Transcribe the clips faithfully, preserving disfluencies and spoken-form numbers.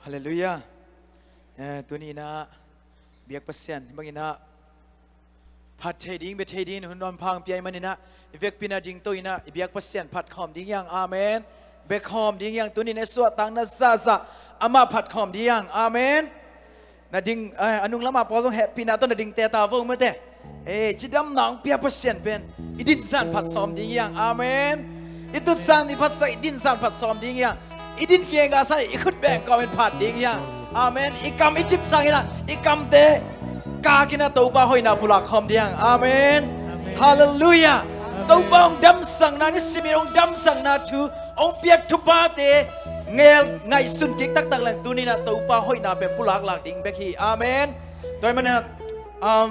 Halleluiah. Eh, tuni inah biak Pasian bang inah phat thei ding, bia thei ding hun nuam phang piai man inah i vekpi inah dingto inah i biak Pasian phat khawm ding hiang. Amen. Bia khawm ding hiang. Tuni inah suahtakna zahzah amah phat khawm ding hiang. Amen. Na ding, eh, a nung lama pawl zong hehpihna tawh na dingte ta vo mate. Eh, cidamna hong pia Pasian pen i dinsan phat sawm ding hiang. Amen. I tutzan i phatsak i dinsan phat sawm ding hiang. I din kianga sa i khut beng kawmin phat ding hiang. Amen. I kam i cip sang inah i kamte kak inah Topa hoihna pulak khawm ding hiang. Amen. Halleluiah. Topa hong damsakna, nisimin hong damsakna thu hong piak thuphate ngel ngaihsun kik taktak leng tuni inah Topa hoihna pen pulak lak ding bek hi. Amen. Tua ahih manin ah, um,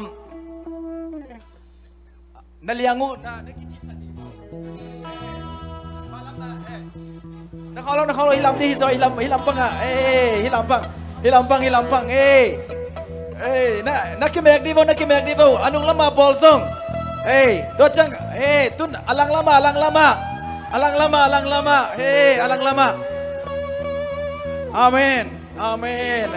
na liang uh na, na kicitsak ding. Na khawng lo, na khawng lo, hi lam ding hi zaw, hi lam, hi lam pang ah. Eh, hi lam pang. Hi lam pang, hi lam pang. Eh. Eh, na, na kimek ding vo, na kimek ding vo. A nung lama pawl zong. Eh, tua ciang, eh, tun a lang lama, a lang lama. A lang lama, a lang lama. Eh, a lang lama. Amen. Amen.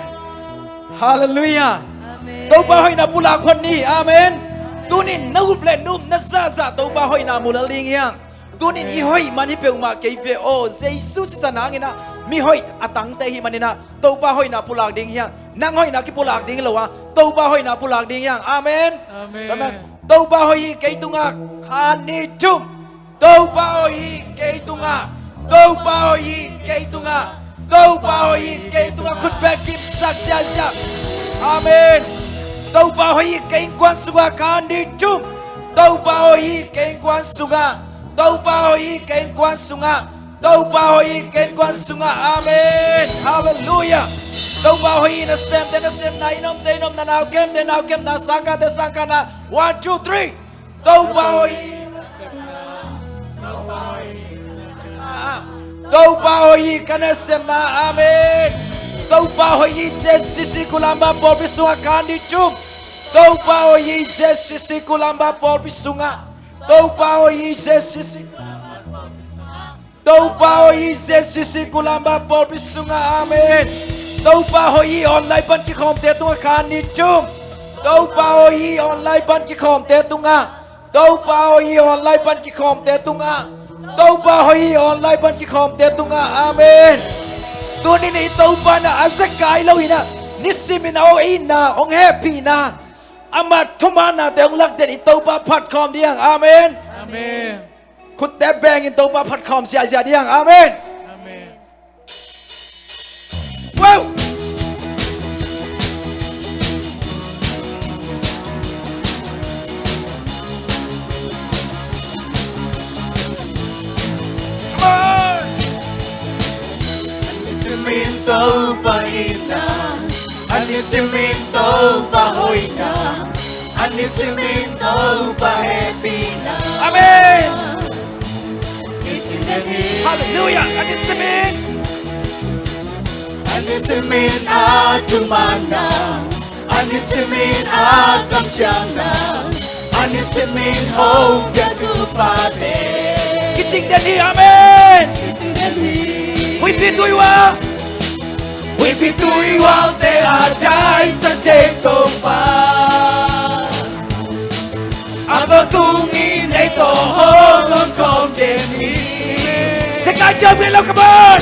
Halleluiah. Amen. Topa hoihna pulak phot ni. Amen. Tunin na up le num na zahzah Topa hoihna mu lel ding hiang. Tunin i hoih man hi peuhmah kei ve aw. Jesu sisan hangin ah mihoih a tangte hi manin ah Topa hoihna pulak ding hiang. Nang hoihna kipulak ding lo a, Topa hoihna pulak ding hiang. Amen. Amen. Topa hoih hi kei tungah khan ni thum. Topa hoih hi kei tungah. Topa hoih hi kei tungah. Topa hoih hi kei tungah. Khut beng kipsak ziahziah. Amen. Topa hoih hi kei innkuan sungah khan ni thum. Topa hoih hi kei innkuan sungah. Topa hoih hi kei innkuan sungah. Topa hoih hi kei innkuan sungah. Amen. Halleluiah. Topa hoih hi nasemte nasemna, i nomte i nomna, nau kemte nau kemna, sangkahte sangkahna. One, two, three. Topa hoih hi. Topa hoih hi ka nasemna. Amen. Topa hoih hi Z C C Kulamba pawlpi sungah khan ni thum. Topa hoih hi Z C C Kulamba pawlpi sungah. Topa hoih hi Z C C. Topa hoih hi Z C C Kulamba pawlpi sungah. Amen. Topa hoih hi online pan kikhawmte tungah khan ni thum. Topa hoih hi online pan kikhawmte tungah. Topa hoih hi online pan kikhawmte tungah. Topa hoih hi online pan kikhawmte tungah. Amen. Tunin i Topa na a zekai lo hi na, nisimin a hoihna hong hehpihna, amah thumanate hong lakden i Topa phat khawm ding hiang. Amen. Amen. Khutte bengin Topa phat khawm ziahziah ding hiang. Amen. Amen. Wow! Come on! Nisimin Topa itna, a nisimin Topa hoihna, a nisimin Topa hehpihna. Amen. Halleluiah. A nisimin, a nisimin a thumanna, a nisimin a kamciamna, a nisimin hong pia thuphate. Kicing den hi. Amen. Kicing den hi. Huihpi tuihual, huihpi tuihualte a taisan thei Topa, a vakung in ei tawh hong omkhawm den hi. Zekai ci om ngei lo, come on.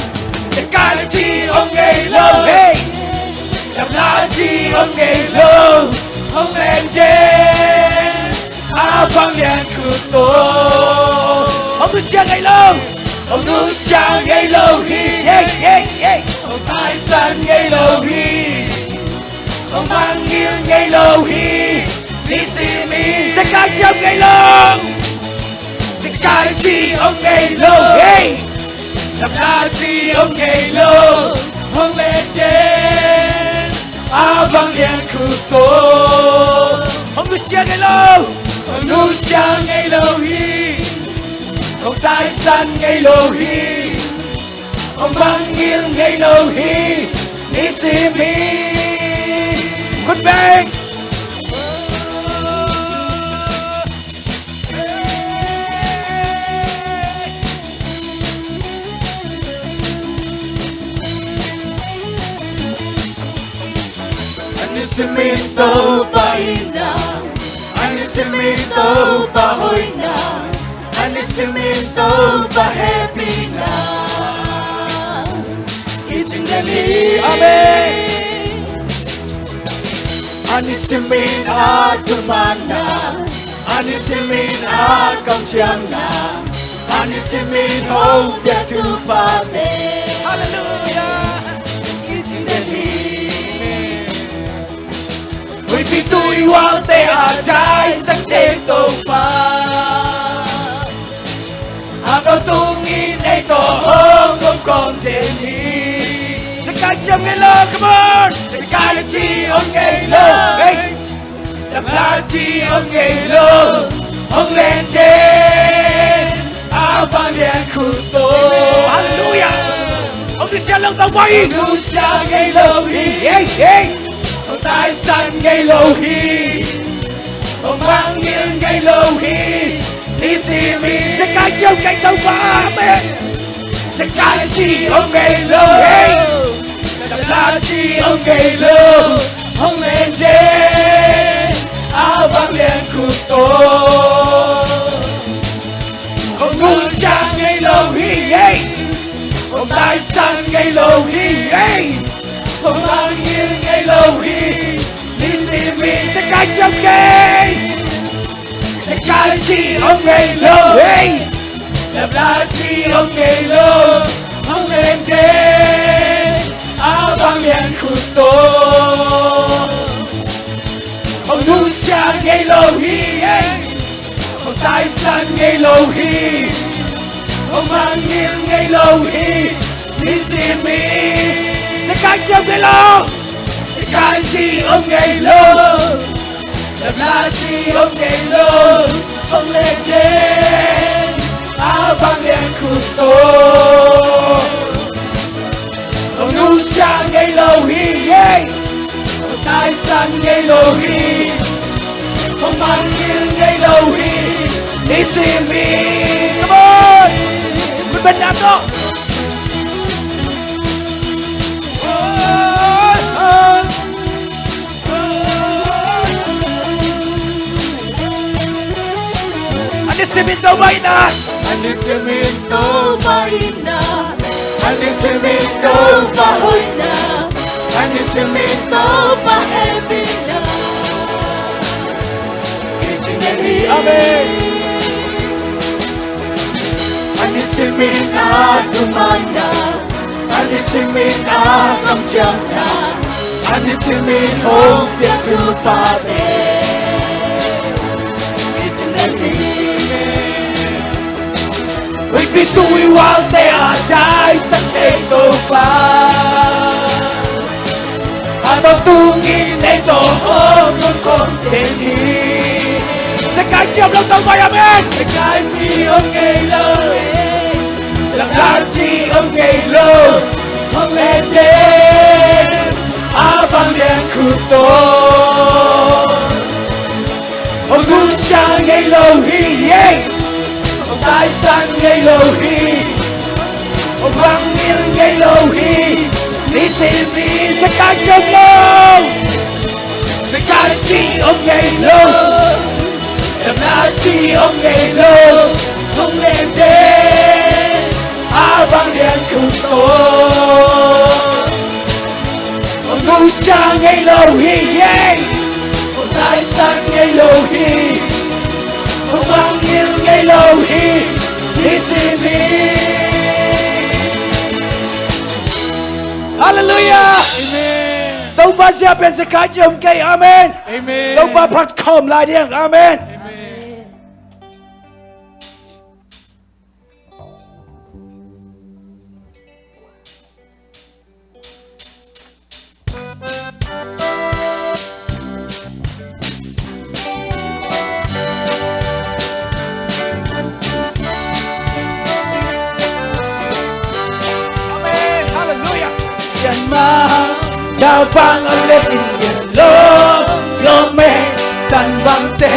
Zekai ci om ngei lo. Hey. Damna ci om ngei lo, hong len den a vanglian khut tawh. Hong nusia ngei lo. Hong nusia ngei lo hi. Hey, hey, hey. Hong taisan ngei lo hi. Hong mangngilh ngei lo hi. Nisimin. Zekai ci om ngei lo. Zekai ci om ngei lo. Hey. Damna ci om ngei lo. Hong len den a vanglian khut tawh. Hong nusia ngei lo. Hong nusia ngei lo hi. Hong taisan ngei lo hi. Hong mangngilh ngei lo hi. Nisimin. Khut beng. Simin Topa itna, a ni simin Topa hoihna, a ni simin Topa hehpihna, i cing den hi. Amen. A ni simin a thumanna, a ni simin a kamciamna, a ni simin hong pia thupha te. Halleluiah. I cing den hi. Huipi tuihualte a taisan thei Topa, a tawntungin ei tawh hong omkhawm den hi. Zekai ci om ngei lo, come on. Zekai ci om ngei lo. Hey. Lamla ci om ngei lo, hong len den a vanglian khut tawh. Halleluiah. Hong nusia lo Topa hi. Hong nusia ngei lo hi. Hey, hey. Hong taisan ngei lo hi. Hong mangngilh ngei lo hi. Ni sim in. Zekai ci om ngei Topa. Amen. Zekai ci om ngei lo. Hey. Lamla ci om ngei lo, hong len den a vanglian khut tawh. Hong nusia ngei lo hi, hey. Hong taisan ngei lo hi, hey. Hong mangngilh ngei lo hi. Ni sim in. Zekai ci om ngei. Zekai ci om ngei lo, hey. Lamla ci om ngei lo, hong len den a vanglian khut tawh. Hong nusia ngei lo hi, hey. Hong taisan ngei lo hi. Hong mangngilh ngei lo hi. Ni sim in. Zekai ci om ngei lo. Zekai ci om ngei lo. Lamla ci om ngei lo. Hong len den a vanglian khut tawh. Hong nusia ngei lo hi, hey. Hong taisan ngei lo hi. Hong mangngilh ngei lo hi. Ni sim in. Come on. Kun ben na to. A ni simin Topa itna. A ni simin Topa itna. A ni simin Topa hoihna. A ni simin Topa hehpihna. Amen. A ni simin a thumanna, a ni simin a kamciamna, a ni simin hong pia thupha te. Huipi tuihualte a taisan thei Topa, a tawntungin ei tawh hong omkhawm den hi. Zekai ci om lo Topa hi, amen. Zekai ci om ngei lo, lamla ci om ngei lo, hong len den a vanglian khut tawh. Hong nusia ngei lo hi, hey. Hong taisan ngei lo hi. Hong mangngilh ngei lo hi. Ni sim in. Zekai ci om lo. Zekai ci om ngei lo. Lamla ci om ngei lo. Hong len den a vanglian khut tawh. Hong nusia ngei lo hi, hey. Hong taisan ngei lo hi. Hong mangngilh ngei lo hi. Ni sim in. Halleluiah. Amen. Topa zia pen Zekai ci om kei. Amen. Amen. Topa phat khawm lai ding. Amen. Amen. Amen. Halleluiah. Sian mah, da vang a let in ngian lo, lo me, tan vang te,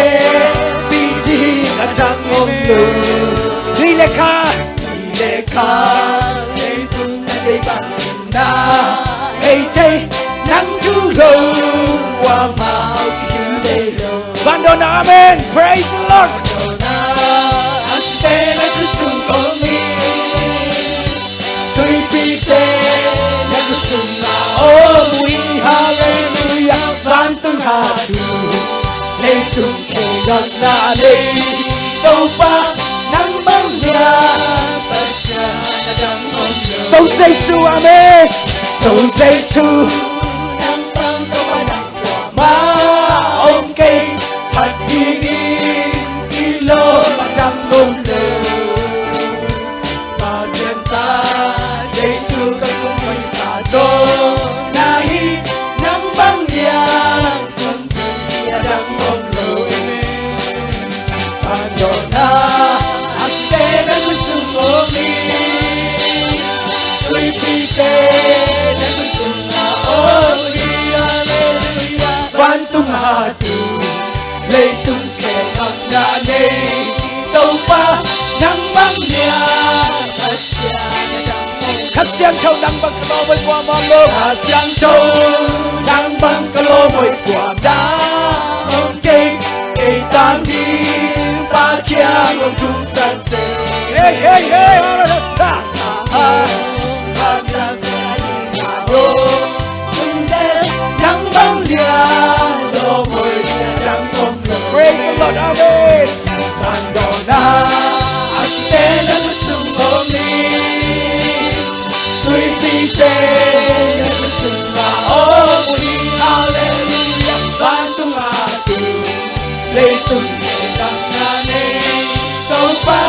pi ding a thang om lo. Ni le kha, ni le kha, ei tun a dei bang na, ei thei nang thu lo. Vandawn ah, amen. Praise the Lord. Tuipite na kusum na om hi, halleluiah. Vantung hat uh, leitung kei gam na nei, Topa nang bang lian Pasian a dang om lo. To Jesu, amen. To Jesu, nang bang Topa nang kuamah om kei, khat dingin i lawm a dang om lo. Pasian ta Jesu ka kum kei ta zo na hi, nang bang lian kum kei a dang om lo. Vandawn ah, a site na kusum om hi, tuipite na kusum na om hi, halleluiah. Vantung hat uh, leitung kei gam na nei, Topa nang bang lian Pasian a dang om. Kha Siangtho nang bang ka lawm hoih kuamah om lo. Kha Siangtho nang bang ka lawm hoih kuamah om kei, kei tang ding Pa kiang hong thumsak seh. Hey, hey, hey, hallelujah. Nang bang lian lawm hoih a dang om lo. Praise the Lord, amen. Vandawn ah, a site na kusum om hi, tuipite na kusum na om hi, halleluiah. Vantung hat uh, leitung kei gam na nei, Topa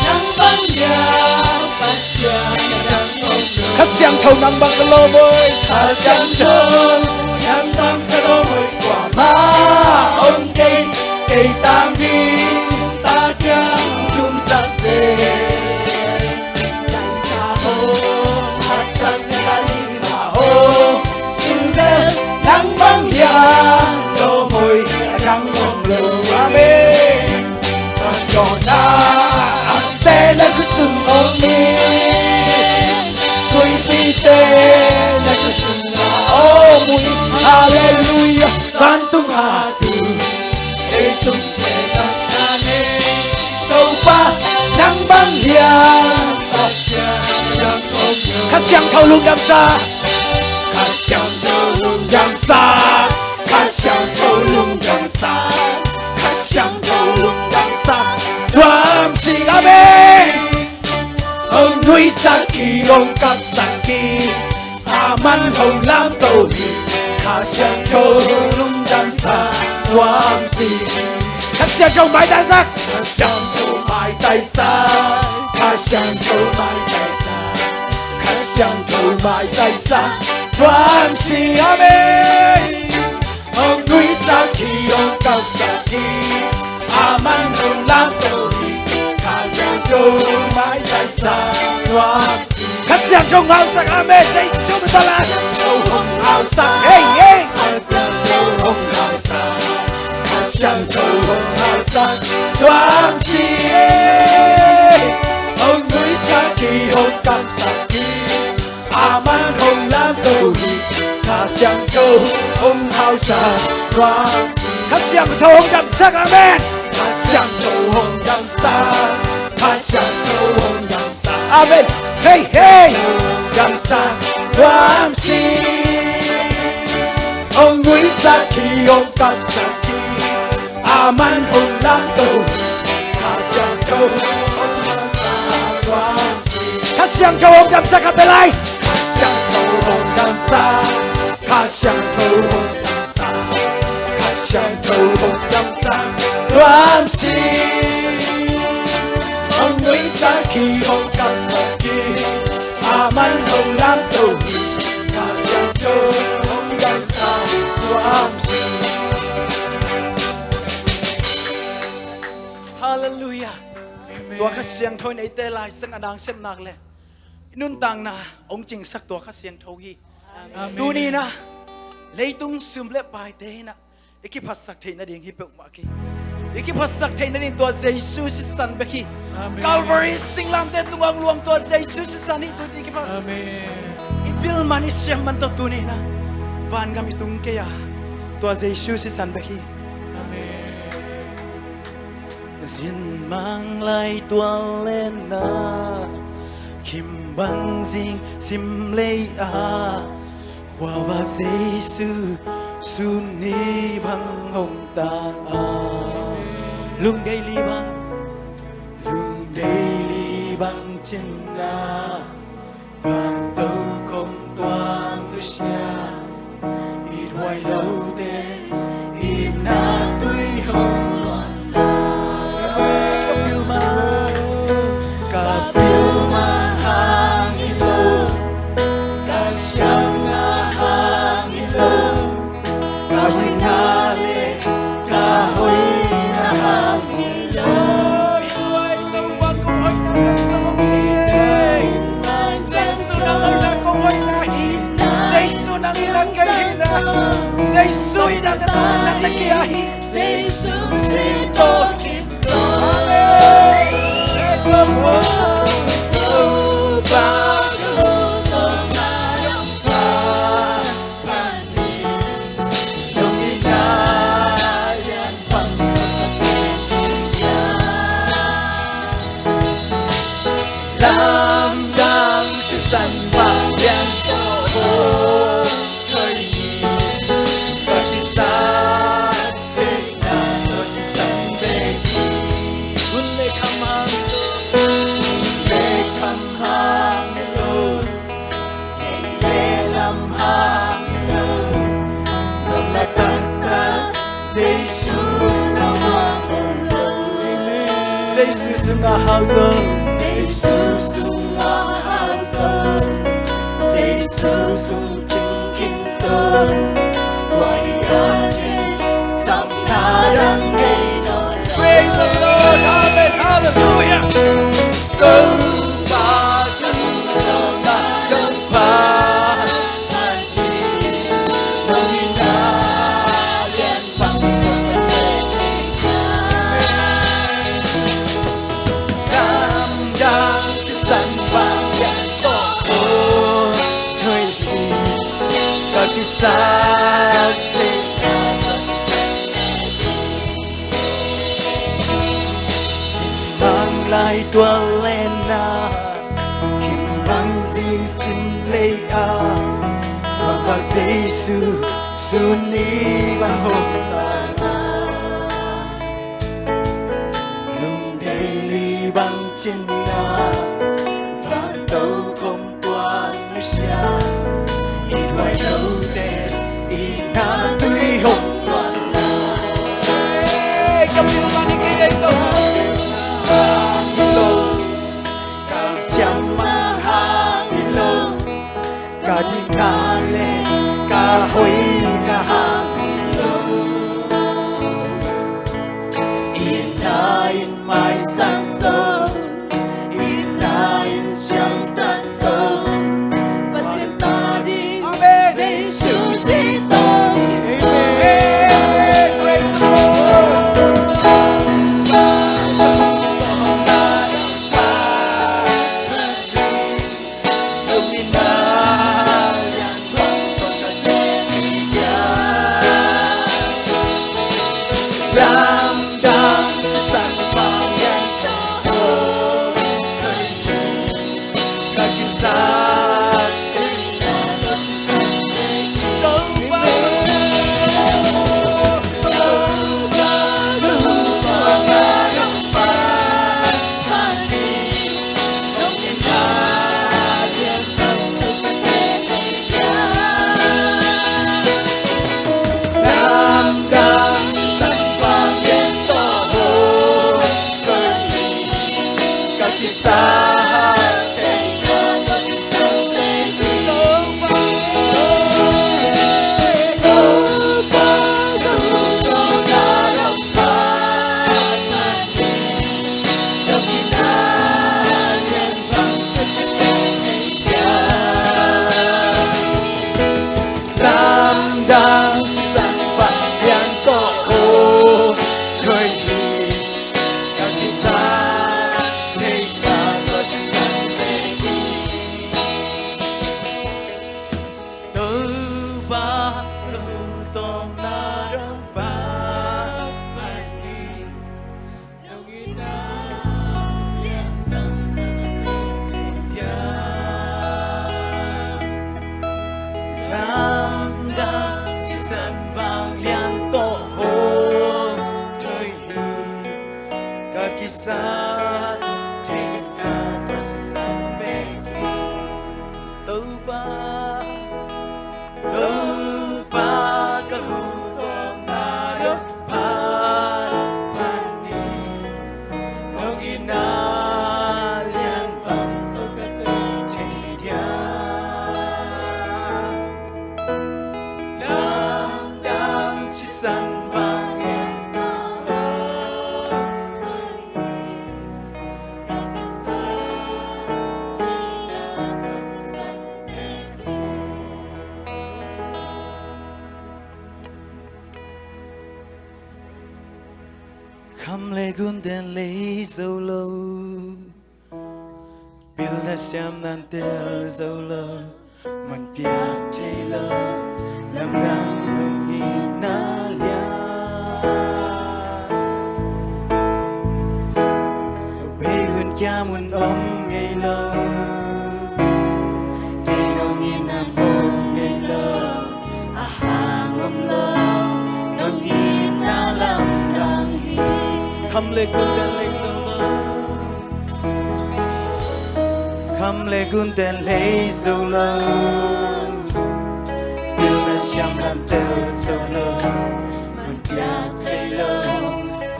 nang bang lian Pasian a dang om lo. Kha Siangtho nang bang ka lawm hoih. Kha Siangtho nang bang ka lawm hoih kuamah om kei, kei tang ding Pa kiang hong thumsak seh. Sa hong haksatna ka lima hong sung zel, nang bang lian lawm hoih a dang om lo. Amen. Vandawn ah, a site na kusum om hi, tuipite na kusum na om hi, halleluiah. Vantung hat uh, leitung kei gam na nei, Topa nang bang lian Pasian a dang om lo. Kha Siangtho lungdamsak. Kha Siangtho lungdamsak. Kha Siangtho lungdamsak. Kha Siangtho lungdamsak. Tuam sing, amen. Hong nuihsak hi, hong kapsak hi, aman hong lamto hi. Kha Siangtho lungdamsak, tuam sing. Kha Siangtho maitaisak. Kha Siangtho maitaisak. Kha Siangtho maitaisak. Kha Siangtho maitaisak, tuam sing, amen. Hong nuihsak hi, hong kapsak hi, aman hong lamto hi. Kha Siangtho maitaisak, tuam sing. Kha Siangtho ngausak, amen. Jesu min tawh la. Kha Siangtho hong ngausak. Hey, hey. Kha Siangtho hong ngausak. Kha Siangtho hong ngausak, tuam sing. Hong nuihsak hi, hong kapsak hi, aman hong lamto hi. Kha Siangtho hong ngausak, tuam sing. Kha Siangtho hong damsak, amen. Kha Siangtho hong damsak. Kha Siangtho hong damsak. Amen. Hey, hey. Hong damsak, tuam sing. Hong nuihsak hi, hong kapsak hi, aman hong lamto hi. Kha Siangtho hong damsak, tuam sing. Kha Siangtho hong damsak, a belai. Kha Siangtho hong damsak. Kha Siangtho hong damsak. Kha Siangtho hong damsak, tuam sing. Hong nuihsak hi, hong kapsak hi, aman hong lamto hi. Kha Siangtho hong damsak, tuam sing. Halleluiah. Amen. Tua Kha Siangtho in eite Lai Siangtho a nasepna le i nuntakna hong cingsak tua Kha Siangtho hi. Amen. Tuni-in ah leitung sum le paite in ah i kiphatsak theih nading hi peuhmah kei. I kiphatsak theih nading tua Jesu sisan bek hi. Amen. Calvary singlamteh tungah hong luang tua Jesu sisan hi. Tuni i kiphatsak. Amen. I pil man, i siam man tawh tuni-in ah vangam i tung kei a, Tua Jesu sisan bek hi. Amen. Zin mang lai tual lenna, kim bang zing sim lei a, khuavak Jesu sun ni bang hong tang a, lungdei li bang, lungdei li bang cinna, van tokhom tuang nusia, it huai lote, itna tui hong luanna. Ka pil mah, ka pil mah hang hi lo, ka siamna hang hi lo, ka hoihna le ka hoihna hang hi lo. Jesu nang hoihna kong hoihna hi. Jesu nang hoihna kei hi na. Jesu hoihna tawh nang na kia hi. Jesu Khrist tawh. Amen. Lamdang sisan Pasian tawh hong thoi hi. Ka kisap theihna tawh sisan bek hi. Hun le kham hang lo, hun le kham hang lo, ei le lam hang lo, nong na taktak Jesu na hong om lo. Amen. Jesu sungah hau zo, Jesu sungah hau zo, Jesu sung cing khin zo. Tua hi a, sapna dang ngei nawn lo. Praise the Lord. Amen. Hallelujah. Topa ka lungdamna Topa, mang lai tual lenna, kim bang zing sim lei a, khuavak Jesu sun ni bang hong tang a, lungdei li bang cinna, van tokhom tuang nusia, it huai lote, itna tui hong luanna. Hey, ka pil mah ni kei ei to. Ka siam mah hang hi lo, ka dikna le ka hoihna hang hi lo. Itna in maisak zo, itna in siangsak zo, Pasian ta ding, amen, Jesu si tawh. Amen. Praise the Lord. Lamdang sisan Pasian tawh hong thoi hi. Ka kisap theihna tawh sisan bek hi. Topa ka lungdamna Sisan vanglian tawh hong thoih hi. Ka kisat theihna tua sisan bek hi. Topa, Topa, ka huh tawpna dot phat phat ni. Nong itna lian bang tawh ka koih thei diam? Lamdang sisan vanglian tawh hong thoih hi. Kham le gunten lei zo lo, pilna siamna tel zo lo, man piak thei lo, lamdang nong itna lian. Bei hun kiam hun om ngei lo, kei nong itna mong ngei lo, a hang om lo, nong itna lamdang hi. Kham le gunten lei zo lo, kham le gunten lei zo lo, pilna siamna tel zo lo, man piak thei lo,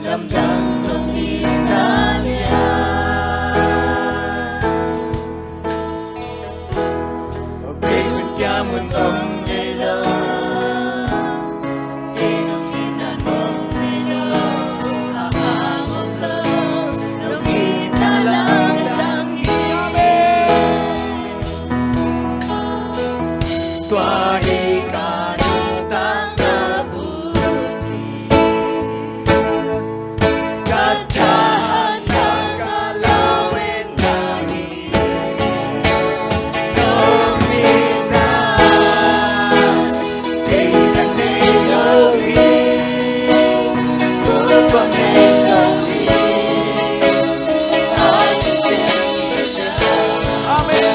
lamdang nong itna lian. Bei hun kiam hun om ngei lo, kei nong itna mong ngei lo, a hang om lo, nong itna lamdang hi. Amen. Tua hi ka nuntakna bulpi, ka thahatna ka lametna hi. Nong itna thei ding nei lo hi. Tua nei lo hi. Amen.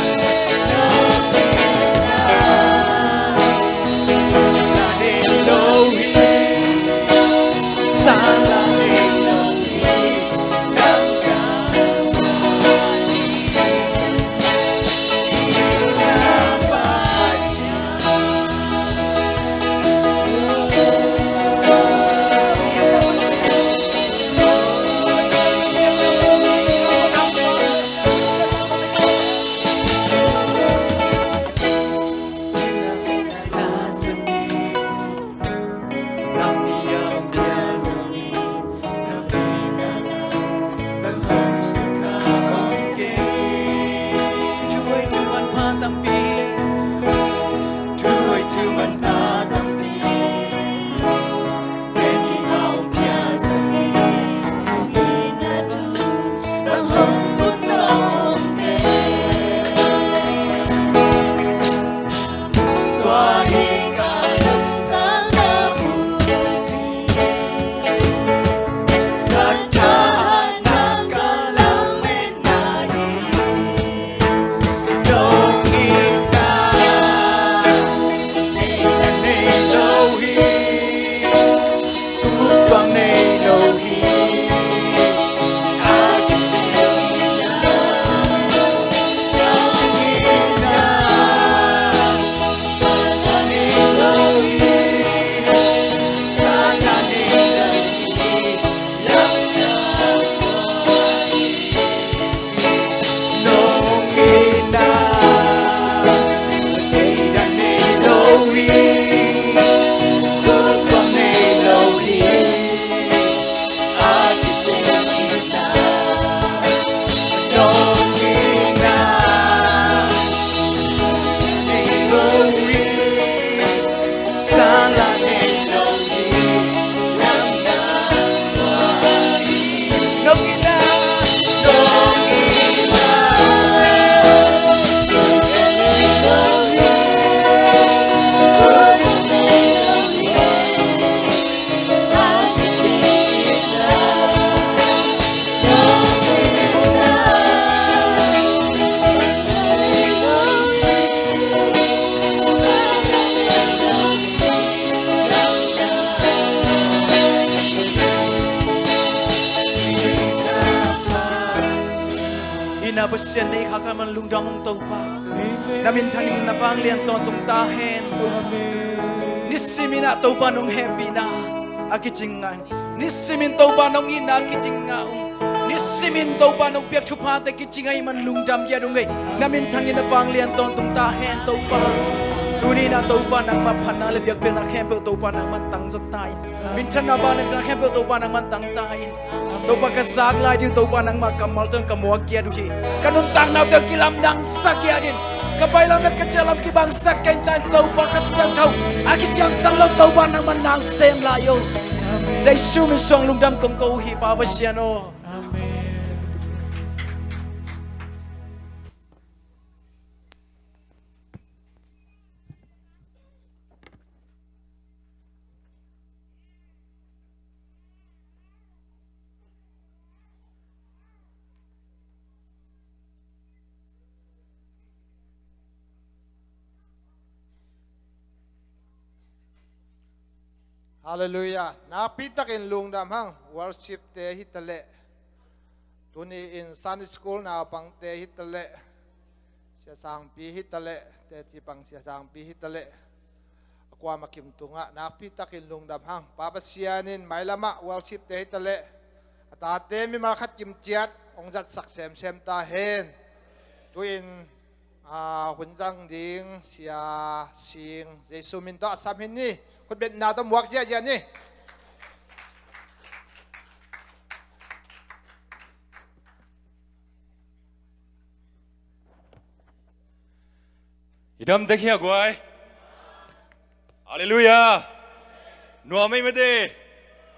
Pasian nei kha kha man lungdam ung Topa. Na minthang in na vanglian tawntung ta hen Topa. Nisimin ah Topa nong hehpihna a kicing ngai. Nisimin Topa nong itna a kicing ngai ung. Nisimin Topa nong piak thuphate kicing ngai man lungdam kiat ung ei. Na minthang in na vanglian tawntung ta hen Topa. Tuni in ah Topa nangmah phatna le biakpiakna khempeuh Topa nangman tangzaw ta in. Minthanna vangliatna khempeuh Topa nangman tang ta in. Topa ka zak lai ding Topa nangmah kammal tawh ka muak kiat uh hi. Ka nuntakna uh tawh kilamdangsak kiat in. Ka pai lam le ka ciah lam kibangsak ka in ta in Topa ka siangtho a kiciangtan lo Topa nangman nang sem lai o. Jesu min suang lungdam kong ko uh hi Pa Pasian aw. Amen. Halleluiah. Nakpitakin lungdam hang, worship te hi taleh. Tuni in Sunday school naupangte hi taleh. Sia Sangpi hi taleh, teci pang Sia Sangpi hi taleh. A kuamah kim tungah nakpitakin lungdam hang. Pa Pasian in mailamah worship te hi taleh. A tate mimal khat kim ciat hong zatsak semsem ta hen. Tu-in, ah, hun zang ding Sia Sing Jesu min tawh a sam hi ni. Khutbetna tawh muak ziahziah ni. I dam tek hia guai? Halleluiah. Nuam ei mate.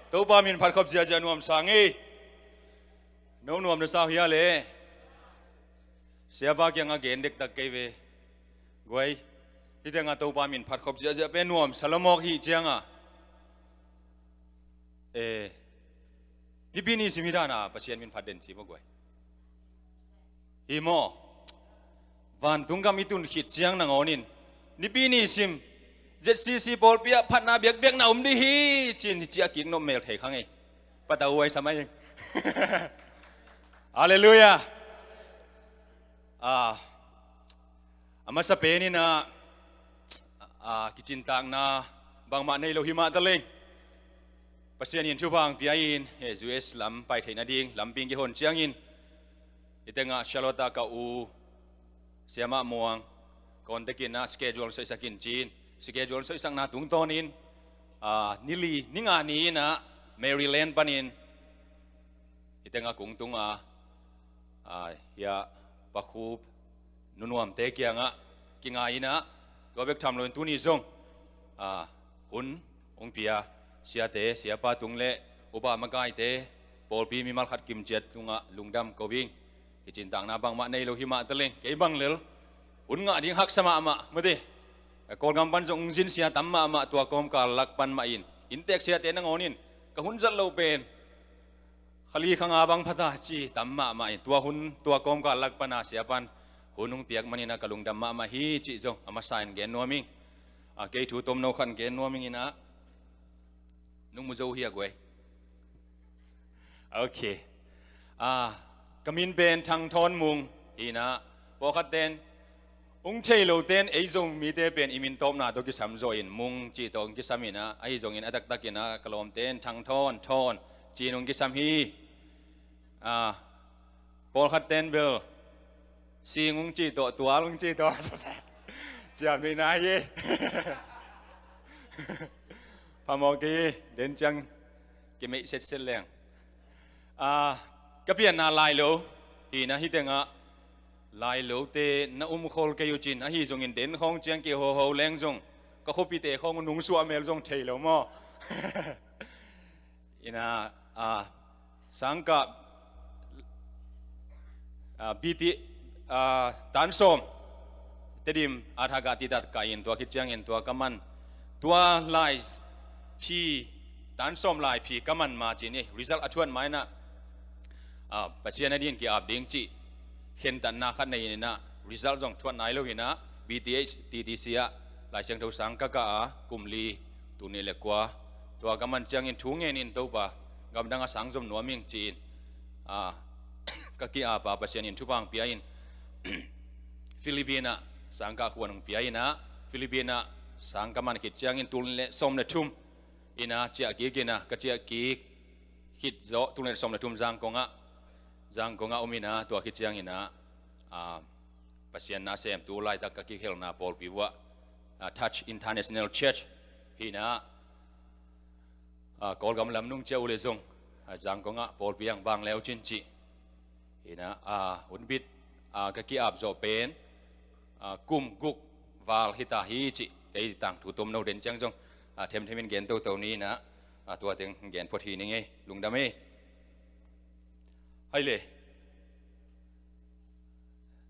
Topa min phat khop ziahziah nuam sang ei. No nuam na sau hia le? Siapa kiangah gen dektak kei ve. Guai. Hih tengah Topa min phat khop ziahziah pen nuam sa lawmawk hi ciangah. Eh, Nipi ni sim hi dana Pasian min phat den ci maw guai? Hi maw? Vantung gam i tun khit ciang nangawn in Nipi ni sim Z C C pawlpi ah phatna biakbiakna om dih hi ci-in hi ciah kik nop mel thei kha ngei. Patau huai sa mai ing. Halleluiah. Ah, a masa pen in ah, ah, kicintakna bangmah nei lo hi mah taleng. Pasian in thupha hong pia in, eh, U S lam pai theihna ding lampi kihon ciangin, i tengah Charlotte ah ka u Siamah Muang contact in ah schedule soihsak in ci-in, schedule soihsakna tungtawnin, ah, ni li, ni nga ni in ah Maryland panin i tengah kung tung a, ah, hia Pa Khup nunuamte kiangah kingai in ah, tua bek tham loin tuni zong, ah, hun hong pia siate, siapa tung le upa makaite, pawlpi mimal khat kim ciat tungah lungdam ko ing. Kicintakna bangmah nei lo hi mah taleng, kei bang lel hun ngah ding haksa mahmah mate. Kawlgam pan zong hong zin sia tam mahmah, tua kawmkal lak pan mah in inntek siate nangawn in ka hun zat loh pen kha li kha nga bang phata ci tam mahmah in, tua hun, tua kawmkal lak pana sia pan hun hong piak manin ah ka lungdam mahmah hi cih zong a masa in gen nuam ing. A, kei thu tomno khat gen nuam ing in ah, nung mu zo hi a guai? Ok. A, ka min pen Thang Thawn Mung hi in ah, pawlkhat ten hong thei lo ten ei Zomite pen i min tawpna tawh kisam zawh in Mung cih tawh hong kisam in ah, ahi zongin a taktak in ah ka lawmte in Thang Thawn, Thawn ci-in hong kisam hi. A, pawlkhat ten bel Sing hong cih tawh, Tual hong cih tawh ciam ni na hi. Phamawh kei den ciang kimeih setset leng. A, ka pianna Lailo hi in ah, hih tengah Lailote na um khol kei uh cin, ahi zongin den khawng ciang kihoho leng zong ka khuapite khawng uh nungsuah mel zong thei lo maw? In ah, a, sangkah, a, B T, a, tan sawm Tedim Athagah titat ka in, tua khit ciangin tua ka man, tua lai phi, tan sawm lai phi ka man ma ci-in, result a thuat ma in ah, a, Pasian a din ki-ap ding cih khentatna khat nei in ah, result zong thuat nai lo in ah, B T H T T C ah Lai Siangtho sang ka kah a, kum li, tul nih le kua, tua ka man ciangin thu ngen in Topa, gamdang a sang zom nuam ing ci-in, a, ka ki-ap a, Pasian in thupha hong pia in, Philippines ah sangkah khuan hong pia in ah, Philippines ah sang ka man khit ciangin tul nih le sawm le thum in ah ciah kik in ah, ka ciah kik khit zawh tul nih le sawm le thum Zangkong ah, Zangkong ah om in ah, tua khit ciangin ah, ah, Pasian na sem tu laitak ka kikhelna pawlpi vuah, ah, Touch International Church hi in ah, ah, Kawlgam lam nung ciah uh le zong, ah, Zangkong ah pawlpi ang bang leu cin cih hi in ah, ah, hunbit, ah, ka ki-ap zawh pen, ah, kum guk val hi ta hi cih, kei tangthu tomno den ciang zong, ah, themthem in gen toto ni in ah, ah, tua teng gen phot hi ning ei, lungdam ei. Hai le.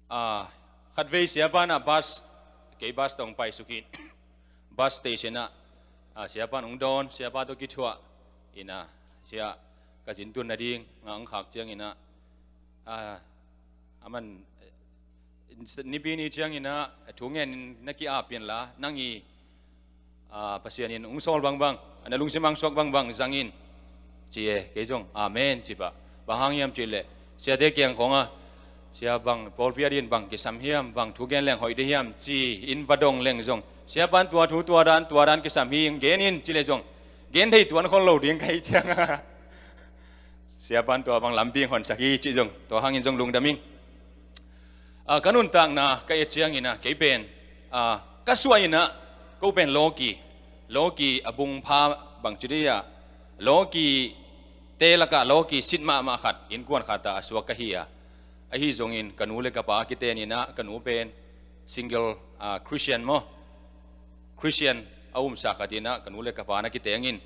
Ah, khatvei Siapa in ah bus, kei bus tawh pai suk in, bus station ah, ah, Siapa in hong dawn, Siapa tawh kithuah in ah, sia ka zin tun nading ngah hong khak ciangin ah, ah, aman, eh, nipi ni ciangin ah thu ngen na ki-ap in la, nang i, ah, Pasian in hong sawl bangbang, na lungsim hong suak bangbang zang in, ci e. Kei zong amen ci pah. Bang hang hiam cih leh, siate kiang khawng ah, sia bang pawlpi a dingin bang kisam hiam, bang thu gen leng hoih ding hiam ci in va dong leng zong, Siapa in tua thu tua dan, tua dan kisam hi, gen in ci le zong gen thei tuan khol lo ding ka hih ciang a, Siapa in tua bang lampi hong honsak hi cih zong, tua hangin zong lungdam ing. Ah, ka nuntakna ka et ciangin ah, kei pen, ah, ka suah in ah, ko pen lawki, lawki a bungpha bang ci dih ah, lawki te lakah lawki sit mahmah khat, innkuan khat ah a suak ka hi a, ahi zongin ka nu le ka pa kiten in ah, ka nu pen single, ah, Christian maw, Christian a umsa khat in ah, ka nu le ka pa na kiteng in,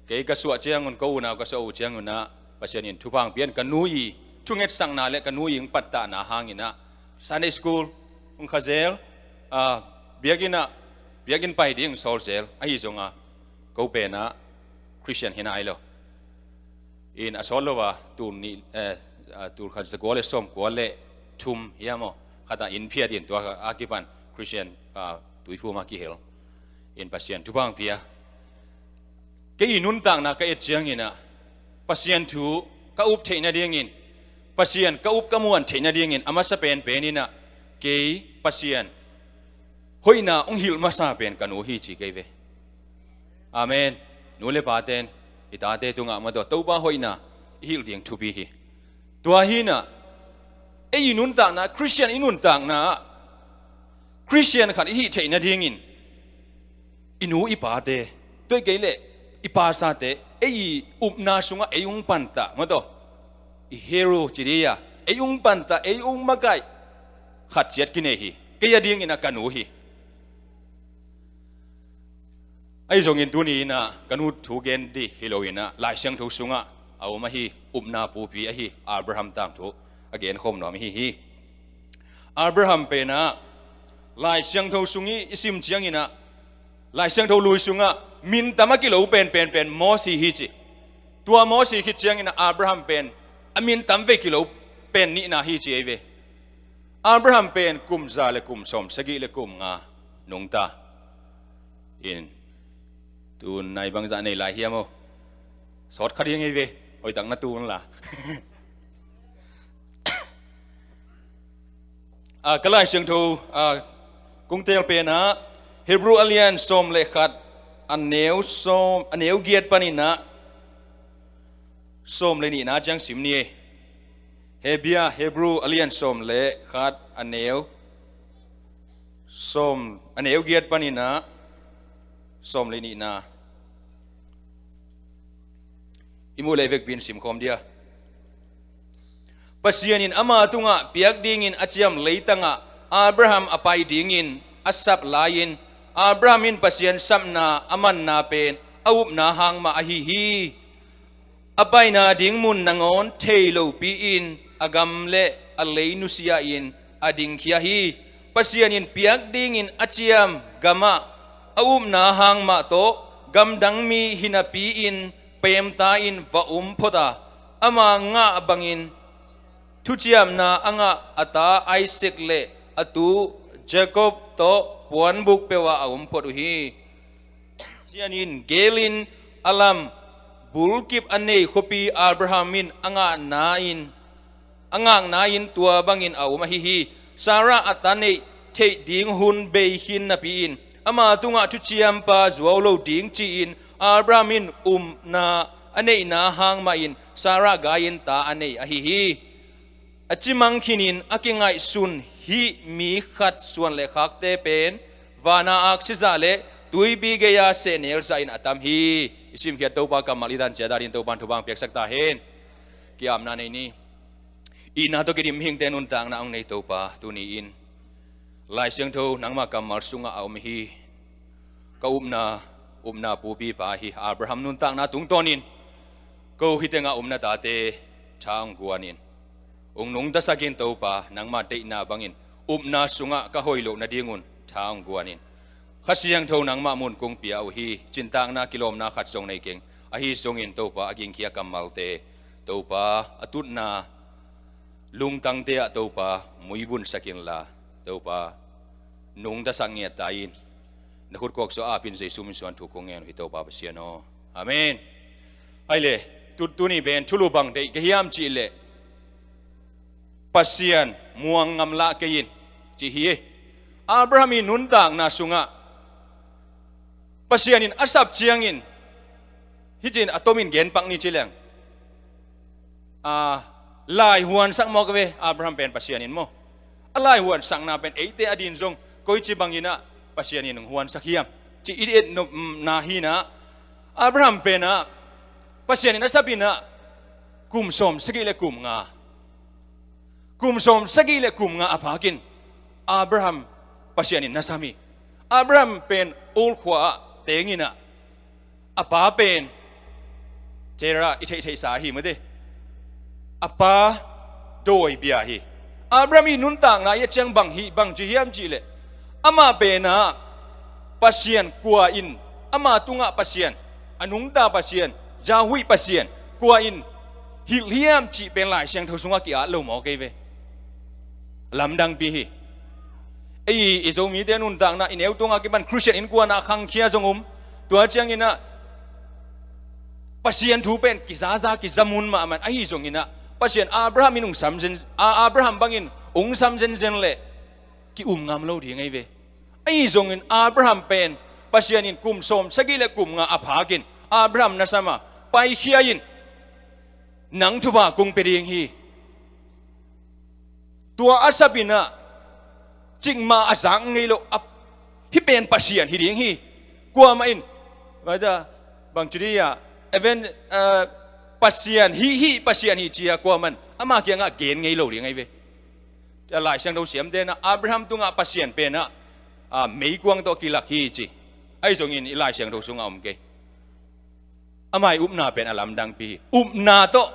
kei ka suah ciangun, ko unau ka suah uh ciangun ah, Pasian in thupha hong pia in, ka nu i thungetsakna le ka nu i hong pattahna hangin ah, Sunday school hong kha zel, ah, biakinn ah, biakinn pai ding hong sawl zel, ahi zong a, ko pen ah Christian hi nai lo. In a sawt lo a, tul nih, eh, ah, tul khat za kua le sawm kua le thum hiam aw, khat ah inn phiat in, tua a kipan Christian, ah, tuiphum ah kihel in, Pasian thupha hong pia. Kei i nuntakna ka et ciangin ah, Pasian thu ka up theih nadingin, Pasian ka up ka muan theih nadingin, a masa penpen in ah, kei Pasian hoihna hong hilh masa pen ka nu hi ci kei ve. Amen. Nu le paten i tate tungah maw, Topa hoihna i hilh ding thupi hi. Tua hi in ah, ei i nuntakna, Christian i nuntakna ah, Christian khat i hih theih nadingin, i nu i pate, tua hi kei leh i pasate, ei i upna sungah ei hong pantah maw, i hero ci dih a, ei hong pantah, ei hong makaih khat ciat kinei hi. Kei a dingin ah ka nu hi. Ahi zongin tuni in ah ka nu thu gen dih hi lo in ah, Lai Siangtho sungah a om ahi, upna pupi ahi Abraham tangthu a genkhawm nuam ihi hi. Abraham pen ah Lai Siangtho sung i i sim ciangin ah, Lai Siangtho lui sungah min tam a kilo pen, pen, pen Mosi hi ci. Tua Mosi khit ciangin ah Abraham pen a min tam vei kilo pen nihna hi ci ei ve. Abraham pen kum za le kum sawm sagih le kum nga nungta in, tu nai bangzah nei lai hiam aw? Sawt kha ding ei ve, hoihtak na tu un la. Ah, ka Lai Siangtho, ah, kong teel pen ah, Hebrew a lian sawm le khat, a neu sawm, a neu giat panin ah sawm le nihna ciang sim ni ei. Hebia, Hebrew a lian sawm le khat, a neu sawm, a neu giat panin ah sawm le nihna i muh leh vekpi in simkhawm dia. Pasian in ama tungah piak dingin a ciam leitangah Abraham a pai dingin a sap lai-in, Abraham in Pasian sapna a manna pen a upna hang mah ahi hi. A paina ding mun nangawn thei lopi-in a gam le a lei nusia-in a dingkhia hi. Pasian in piak dingin a ciam gamah a upna hang mah tawh gamdang mi hinapi-in pemta-in va om phot a, ama ngah bangin thuciamna a ngah a ta Isaac le a tu Jacob tawh puanbuk peuhah a om phot uh hi. Pasian in gelin a lam bulkip a nei khuapi Abraham in a ngakna in, a ngakna in tua bangin a om ahi hi. Sarah a ta neih theih ding hun bei khin napi-in ama tungah thuciampa zuau lo ding ci-in Abraham in upna a neihna hang mahin Sarah gai-in ta a nei ahi hi. A cimang khinin a kingaihsun hih mi khat suan le khakte pen vana aksizah le tuipi gei-a sehnel zahin a tam hi. I simkhiat Topa kammal i dan ciat adingin Topa in thupha piaksak ta hen. Ki-apna nei ni. Itna tawh kidim mihingte nuntakna hong nei Topa, tuni-in Lai Siangtho nangmah kammal sungah a om hi. Ka upna, upna pupipa hi Abraham nuntakna tungtawnin ko hih tengah upna tate tha hong guanin, hong nungtasakin Topa, nangmah deihna bangin upna sungah ka hoih loh nadingun tha hong guanin, Kha Siangtho nangmah mun kong pia uh hi. Cintakna kilawmna khat zong nei keng. Ahi zongin Topa, a gingkhia kammalte Topa, a tutna lungtangte ah Topa muibunsak inla, Topa, nungtasak ngiat ta in. Na khut kawk sawh apin Jesu min suang thu kong ngen uh hi Topa Pasian aw. Amen. Ahi le, tu, tuni pen thulu bang deih ka hiam cih leh Pasian muang ngamlah kei in ci hi. Abraham i nuntakna sungah Pasian in a sap ciangin, hih ci-in a tomin genpak ni ci leng, a, laihuansak mawk ve Abraham pen Pasian in maw. A laihuansakna pen eite adin zong koici bangin ah Pasian in hong huansak hiam cih i et nopna hi-in ah, Abraham pen ah Pasian in a sap in ah kum sawm sagih le kum nga, kum sawm sagih le kum nga a phakin Abraham Pasian in na sam hi. Abraham pen Ur khua-ah teng in ah, a pa pen Terah i theihtheihsa hi mate. A pa dawi bia hi. Abraham i nuntakna i a ciang bang hi, bang ci hiam cih leh, amah pen ah Pasian kua in, ama tungah Pasian, a nungta Pasian, Yahweh Pasian kua in hilh hiam cih pen Lai Siangtho sungah ki-at lo mawk ei ve. Lamdangpi hi. Ei i Zomite nuntakna i neu tungah kipan Khristian innkuan ah khangkhia zong um. Tua ciangin ah Pasian thu pen kizaza kizamun mahmah in, ahi zongin ah Pasian Abraham in hong sam zen, a, Abraham bangin hong sam zenzen leh ki-um ngam lo ding ei ve. Ahi zongin Abraham pen Pasian in kum sawm sagih le kum nga a phakin Abraham na sam a, paikhia in, nang thupha kong pia ding hi. Tua a sap in ah cikmah a zak ngei lo a, hih pen Pasian hi ding hi. Kuamah in, bangci dih ah, even, eh, Pasian hi, hih Pasian hi ci-a kuamah in ama kiangah gen ngei lo ding ei ve. Lai Siangtho siamte in ah Abraham tungah Pasian pen ah, ah, meikuang tawh kilak hi ci. Ahi zongin i Lai Siangtho sungah om kei. Ama i upna pen a lamdangpi hi. Upna tawh,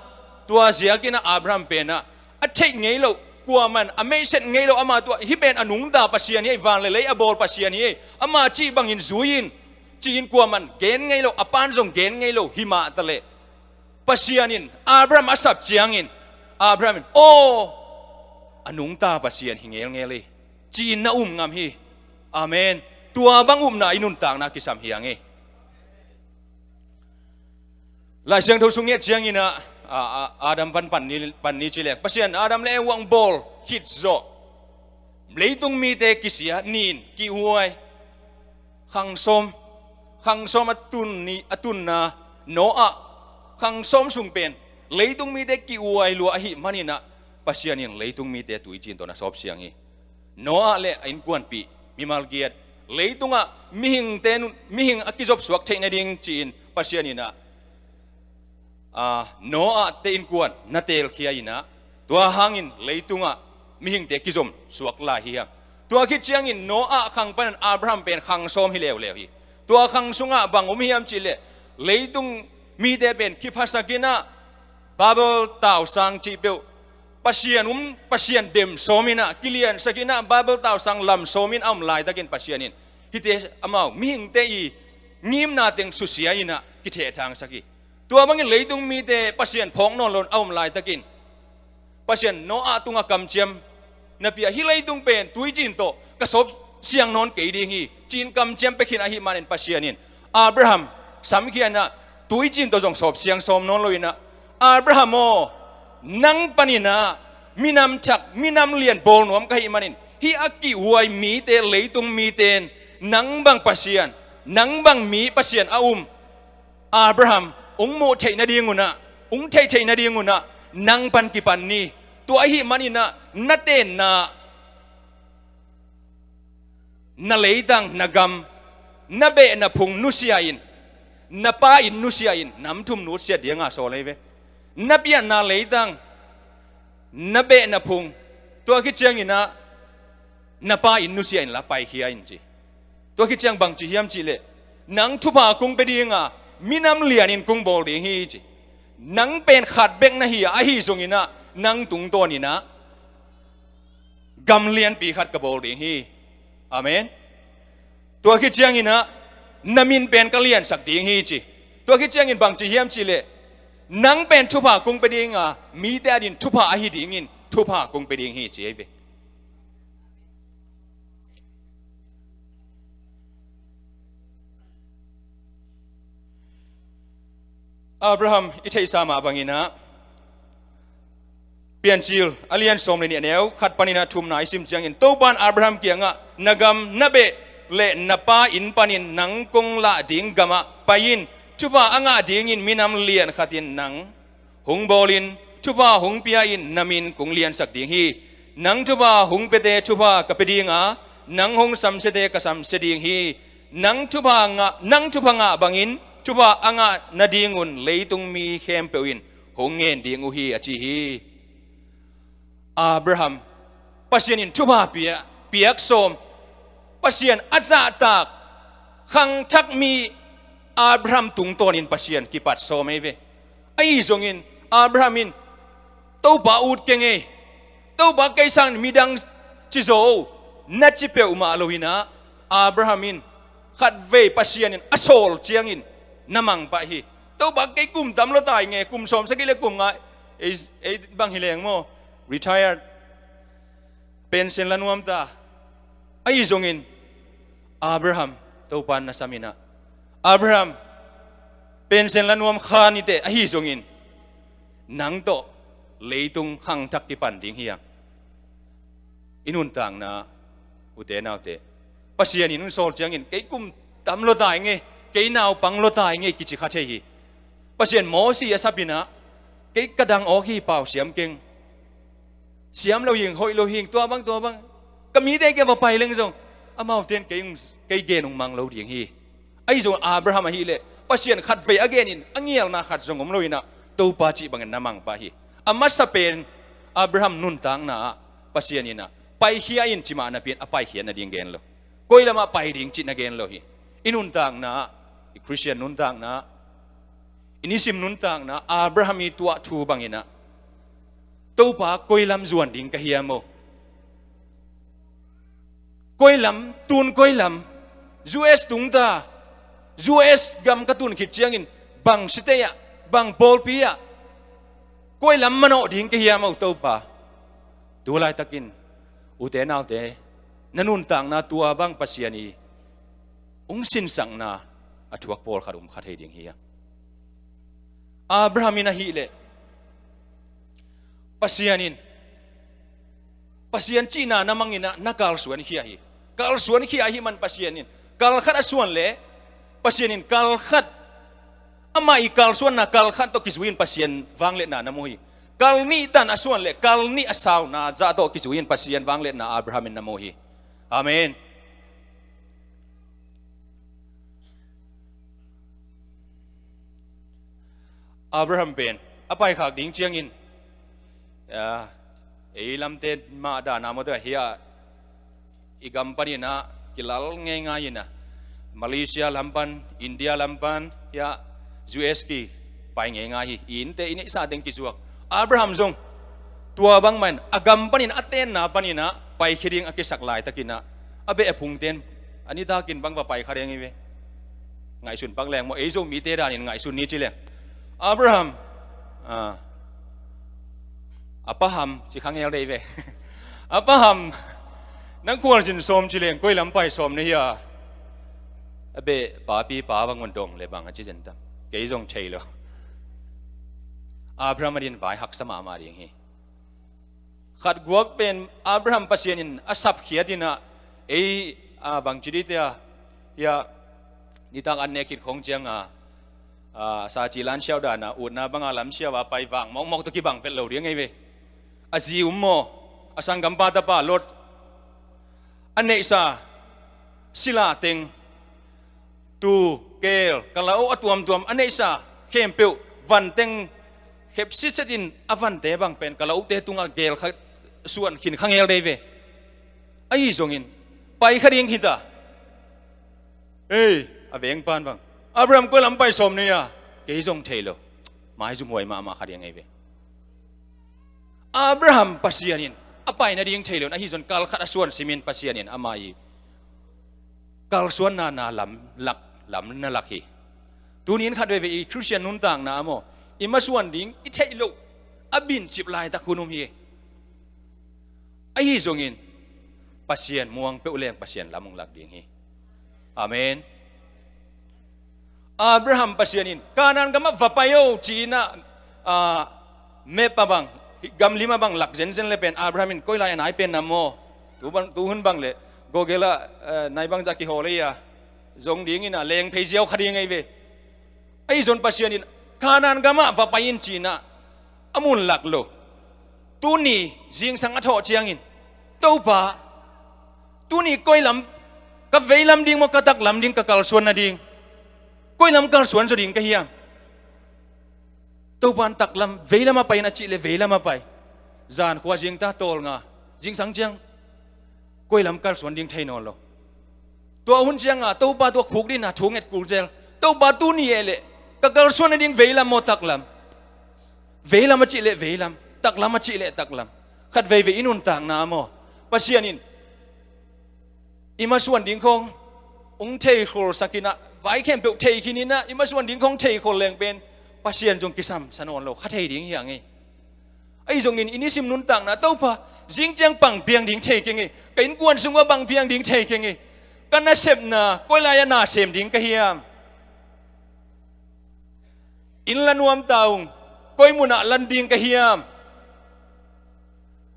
tua ziakin ah Abraham pen ah a theih ngei lo, kuamah in a meihset ngei lo, ama tungah hih pen a nungta Pasian hi ei, van le lei a bawl Pasian hi ei, ama cih bangin zui in, ci-in kuamah in gen ngei lo, a pa'n zong gen ngei lo, himah taleh Pasian in Abraham a sap ciangin Abraham in, aw, a nungta Pasian hi ngelngel hi, ci-in na um ngam hi. Amen. Tua bang upna i nuntakna kisam hi hang ei. Lai Siangtho sung i et ciangin ah, a, a, Adam pan, pan ni, pan ni ci leng, Pasian Adam le Eva hong bawl khit zawh, leitung mite kisia, nin, kihuai, khang sawm, khang sawm a tun ni, a tunna, Noah, khang sawm sung pen leitung mite kihuai lua ahih manin ah Pasian in leitung mite tuiciin tawh na sawp siang hi. Noah le a innkuanpih, mimal giat, leitungah mihingte nun, mihing a kizopsuak theih nading ci-in Pasian in ah, ah, Noah te innkuan na teelkhia in ah, tua hangin leitungah mihingte kizopsuak lai hi hang. Tua khit ciangin Noah khang panin Abraham pen khang sawm hi leuleu hi. Tua khang sungah bang om hiam cih leh, leitung mite pen kiphasak in ah, Babel tausang cih peuh, Pasian um, Pasian dem sawm in ah, kiliansak in ah, Babel tausang lam sawm in a om laitakin Pasian in hihte amau mihingte i ngimna teng susia in ah kithehthangsak hi. Tua bangin leitung mite Pasian phawk nawn loin a om laitakin Pasian Noah tungah kamciam na pia, hih leitung pen tuiciin tawh ka sawp siang nawn kei ding hi, ci-in kamciam pia khin ahih manin Pasian in Abraham samkhia in ah, tuiciin tawh zong sawp siang sawm nawn lo in ah, Abraham aw, nang panin ah minam thak, minam lian bawl nuam ka hih manin, hih a kihhuai mite, leitung mite in, nang bang Pasian, nang bang mi Pasian a um Abraham hong muh theih nadingun ah, hong theih theih nadingun ah, nang pan kipan ni. Tua ahih manin ah, na tenna, na leitang, na gam, na beh na phung nusia in, na pa inn nusia in, nam thum nusia dinga sawl hi ve. Na pianna leitang, na beh na phung, tua khit ciangin ah, na pa inn nusia inla paikhia in ci. Tua khit ciang bang ci hiam cih leh, nang thupha kong pia dinga, minam lianin kong bawl ding hi ci. Nang pen khat bek na hi a, ahi zongin ah, nang tungtawnin ah, gam lianpi khat ka bawl ding hi. Amen. Tua khit ciangin ah, na min pen ka liansak ding hi ci. Tua khit ciangin bang ci hiam cih leh, nang pen thupha kong pia dinga, mite adingin thupha ahi dingin, thupha kong pia ding hi ci ahi ve. Abraham i theihsa mah bangin ah, Piancil a lian sawm le nih, a neu khat panin ah thumna i sim ciangin, Topa in Abraham kiangah, na gam, na beh le na pa inn panin nang kong lah ding gamah pai in, thupha a ngah dingin minam lian khatin nang hong bawlin, thupha hong pia in, na min kong liansak ding hi. Nang thupha hong piate thupha ka pia dinga, nang hong samsiate ka samsia ding hi. Nang thupha ngah, nang thupha ngah bangin thupha a ngah nadingun leitung mi khempeuh in hong ngen ding uh hi, a ci hi. Abraham, Pasian in thupha pia, piak sawm, Pasian a zahtak khangthak mi Abraham tungtawnin Pasian kipat sawm ahi ve. Ahi zongin Abraham in, Topa, ut keng ei, Topa, kei sangin midang ci zo, na ci peuhmah lo-in ah, Abraham in khatvei Pasian in a sawl ciangin na mang pah hi. Topa, kei kum tam lua ta ing e, kum sawmsagih le kum nga, ei, ei bang hi leng maw, retired, pension la nuam ta. Ahi zongin Abraham, Topa in na sam in ah, Abraham, pension la nuam kha ni teh, ahi zongin nang tawh leitung khangthak kipan ding hi hang. I nuntakna, ute naute, Pasian in hong sawl ciangin, kei kum tam lua ta ing e, kei naupang lua ta ing e, kici kha thei hi. Pasian Mosi a sap in ah, kei ka dang awk hi, pau siam keng. Siam lo hing, hoih lo hing, tua bang, tua bang. Ka mite kia va pai leng zong, amaute in kei, kei gen hong mang lo ding hi. Ahi zong Abraham ahih leh, Pasian khatvei a genin, a ngialna khat zong om lo-in ah, Topa cih bangin na mang pah hi. A masa pen, Abraham nuntakna ah, Pasian in ah, paikhia in ci mah napi-in, a paikhiat nading gen lo. Koi lamah pai ding cih na gen lo hi. I nuntakna ah, i Khristian nuntakna ah, i nisim nuntakna ah, Abraham i tuah thu bangin ah, Topa, koi lam zuan ding ka hiam aw? Koi lam, tun koi lam, U S tung ta, U S gam ka tun khit ciangin, bang city ah, bang pawlpi ah, koi lam manawh ding ka hiam aw, Topa? Tu laitakin, ute naute, na nuntakna tua bang Pasian i hong sinsakna a thuak pawlkhat om kha thei ding hi a. Abraham in ahih leh, Pasian in, Pasian cihna na mang in ah na kalsuan khia hi. Kalsuan khia ahih man Pasian in kal khat a suan leh, Pasian in kal khat, amah i kalsuanna kal khat tawh kizui in Pasian vangliatna na mu hi. Kal nih tan a suan leh, kal nih a sauna zah tawh kizui in Pasian vangliatna Abraham in na mu hi. Amen. Abraham pen a paikhak ding ciangin, ah, ei lamte mah dan a maw, tua hi a, i gam panin ah kilal ngeingai in ah, Malaysia lam pan, India lam pan, ya, U S kipai ngeingai hi. I innte, i neihsa teng kizuak. Abraham zong tua bangmah in, a gam panin, a tenna panin ah paikhia ding a kisak laitakin ah, a beh a phungte in a nitakin bang va paikha ding hi ve. Ngaihsun pak leng maw, ei Zomite danin ngaihsun ni ci leng, Abraham, ah, a pa Ham, ci kha ngel dei ve. A pa Ham, nang khualzin sawm ci leng, koi lam pai sawm na hi a? A beh papi pa bang un dong le bang a ci zen tam. Kei zong thei lo. Abraham adin vai haksa mahmah ding hi. Khat guak pen Abraham Pasian in a sapkhiat in ah, ei, a, bangci dih tia, hiah, nitak an nek khit khong ciang a, a, sa ci lan siau dan a, utna bang a lam siau a pai vang mawkmawk tawh kibang vet lo ding ei ve. A zi um maw, a sanggampa tapa Lot, a neihsa sila teng, tuu, keel, kalau a tuamtuam, a neihsa khempeuh, van teng khep sitset in a vante bang pen kalaute tungah geel kha, suan khin kha ngel dei ve. Ahi zongin pai kha ding hi ta. Ei, a vengpan bang, Abraham, koi lam pai sawm ni a, kei zong thei lo. Maizumhuai mahmah kha ding ei ve. Abraham Pasian in a pai nading thei lo in, ahi zong kal khat a suan simin Pasian in ama i kalsuanna na lam lak, lam na lak hi. Tuni in khat veve i Khristian nuntakna ah maw, i masuan ding i theih loh a bincip laitak hun om hi. Ahi zongin Pasian muang peuh leng Pasian lam hong lak ding hi. Amen. Abraham Pasian in Kanaan gamah va pai o ci-in ah, a, map ah bang, gamlim ah bang lak zenzen le pen Abraham in koi lai a nai pen na maw? Tu bang, tu hun bang le Google ah, eh, nai bangzah kihawl ei a, zong dingin ah leng phei ziau kha ding ei ve. Ahi zong Pasian in Kanaan gamah va pai in ci-in ah a mun lak lo. Tuni zingsang a thawh ciangin, Topa, tuni koi lam, ka veilam ding maw, ka taklam ding, ka kalsuan nading, koi lam kalsuan zaw ding ka hiam? Topa in taklam, veilam a pai in a cih le veilam a pai. Zan khua zingta tawlnga, zingsang ciang koi lam kalsuan ding thei nawn lo. Tua hun ciang a Topa tua khuk ding a thu nget kul zel. Topa, tuni eh leh ka kalsuan nading veilam maw, taklam? Veilam a cih leh veilam, taklam a cih leh taklam. Khat veivei i nuntakna ah maw, Pasian in i masuan ding khong hong theikhol sak in ah, vai khempeuh thei khin in ah, i masuan ding khong theikhol leng pen Pasian zong kisam sa nawn lo kha thei ding hi a ngei. Ahi zongin i nisim nuntakna, Topa, zing ciang bang piang ding thei keng ei, ka innkuan sungah bang piang ding thei keng ei, ka nasepna koi lai ah na sem ding ka hiam? Inn la nuam ta ung, koi munah lan ding ka hiam?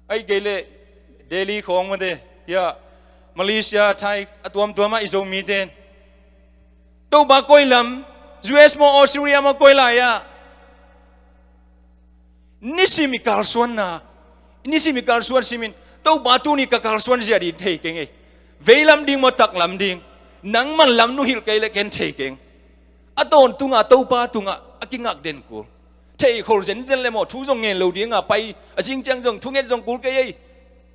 Ahih kei leh Delhi khawng mate, hiah Malaysia, Thai, a tuamtuam ah i Zomite in, Topa, koi lam, U S maw, Australia maw, koi lai ah, nisim i kalsuanna, nisim i kalsuan simin, Topa, tuni ka kalsuan zia ding thei keng ei. Veilam ding maw, taklam ding, nangman lam nuhilh kei leh ken thei keng. A tawntung a Topa tungah a kingak den kul. Theikhol zenzen le maw, thu zong ngen lo ding a pai, a zing ciang zong thu nget zong kul kei ei.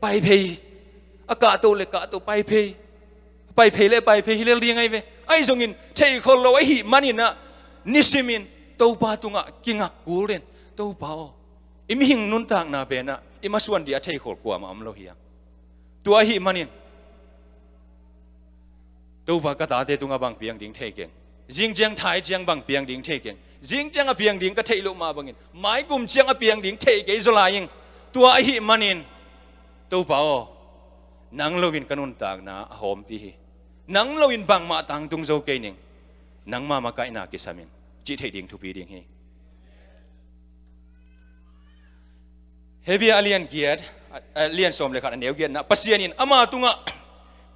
Pai phei. A kahto le kahto pai phei. Pai phei le pai phei hi lel ding ahi ve. Ahi zongin theikhol lo ahih manin ah, nisimin Topa tungah kingak kul den. Topa aw, i mihing nuntakna pen ah i masuan ding a theikhol kuamah om lo hi hang. Tua ahih manin, Topa, ka tate tungah bang piang ding thei keng. Zing ciang thai ciang bang piang ding thei keng. Zing ciang a piang ding ka theih loh mah bangin, maikum ciang a piang ding thei kei zaw lai ing. Tua ahih manin, Topa aw, nang loin ka nuntakna a hawmpi hi. Nang loin bangmah tangtung zo kei ning. Nangma makaihna kisam ing, cih theih ding thupi ding hi. Hebru a lian giat, a, a lian sawm le khat, a neu giatna, Pasian in ama tungah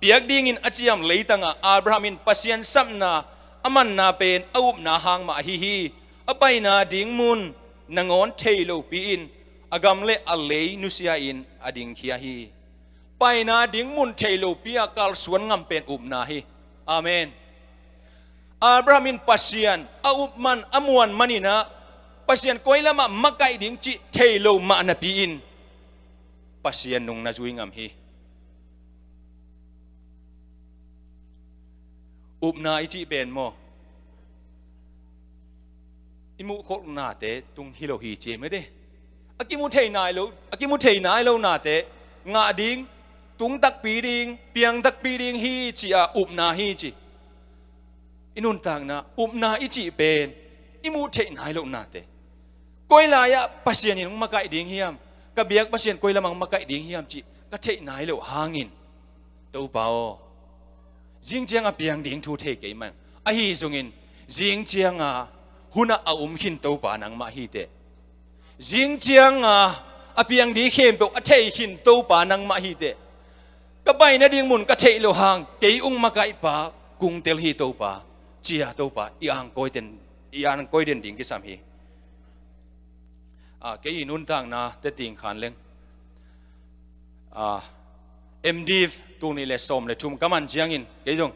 piak dingin a ciam leitangah Abraham in Pasian sapna a manna pen a upna hang mah ahi hi. A paina ding mun nangawn thei lopi-in a gam le a lei nusia-in a dingkhia hi. Paina ding mun thei lopi-a kalsuan ngam pen upna hi. Amen. Abraham in Pasian a up man, a muan manin ah, Pasian koi lamah makaih ding cih thei lo mah napi-in Pasian nung na zui ngam hi. Upna i cih pen maw, i muhkholhnate tung hi lo hi ci ei mate. A kimu thei nai lo, a kimu thei nai lo nate ngah ding, tung takpi ding, piang takpi ding hi ci-a upna hi ci. I nuntakna upna i cih pen i muh theih nai loh nate. Koi lai-ah Pasian in hong makaih ding hiam, ka biak Pasian koi lamah hong makaih ding hiam cih ka theih nai loh hangin, Topa aw, zing ciang a piang ding thu thei kei mah ing. Ahi zongin zing ciang a hunah a um khin Topa nangmah hi teh. Zing ciang a a piang ding khempeuh a thei khin Topa nangmah hi teh. Ka pai nading mun ka theih loh hang kei ung makaihpa kung tel hi Topa, ci-a Topa i angkoi den, i angkoi den ding kisam hi. A, kei i nuntakna te ting khan leng, a, M Div tul nih le sawm le thum ka man ciangin kei zong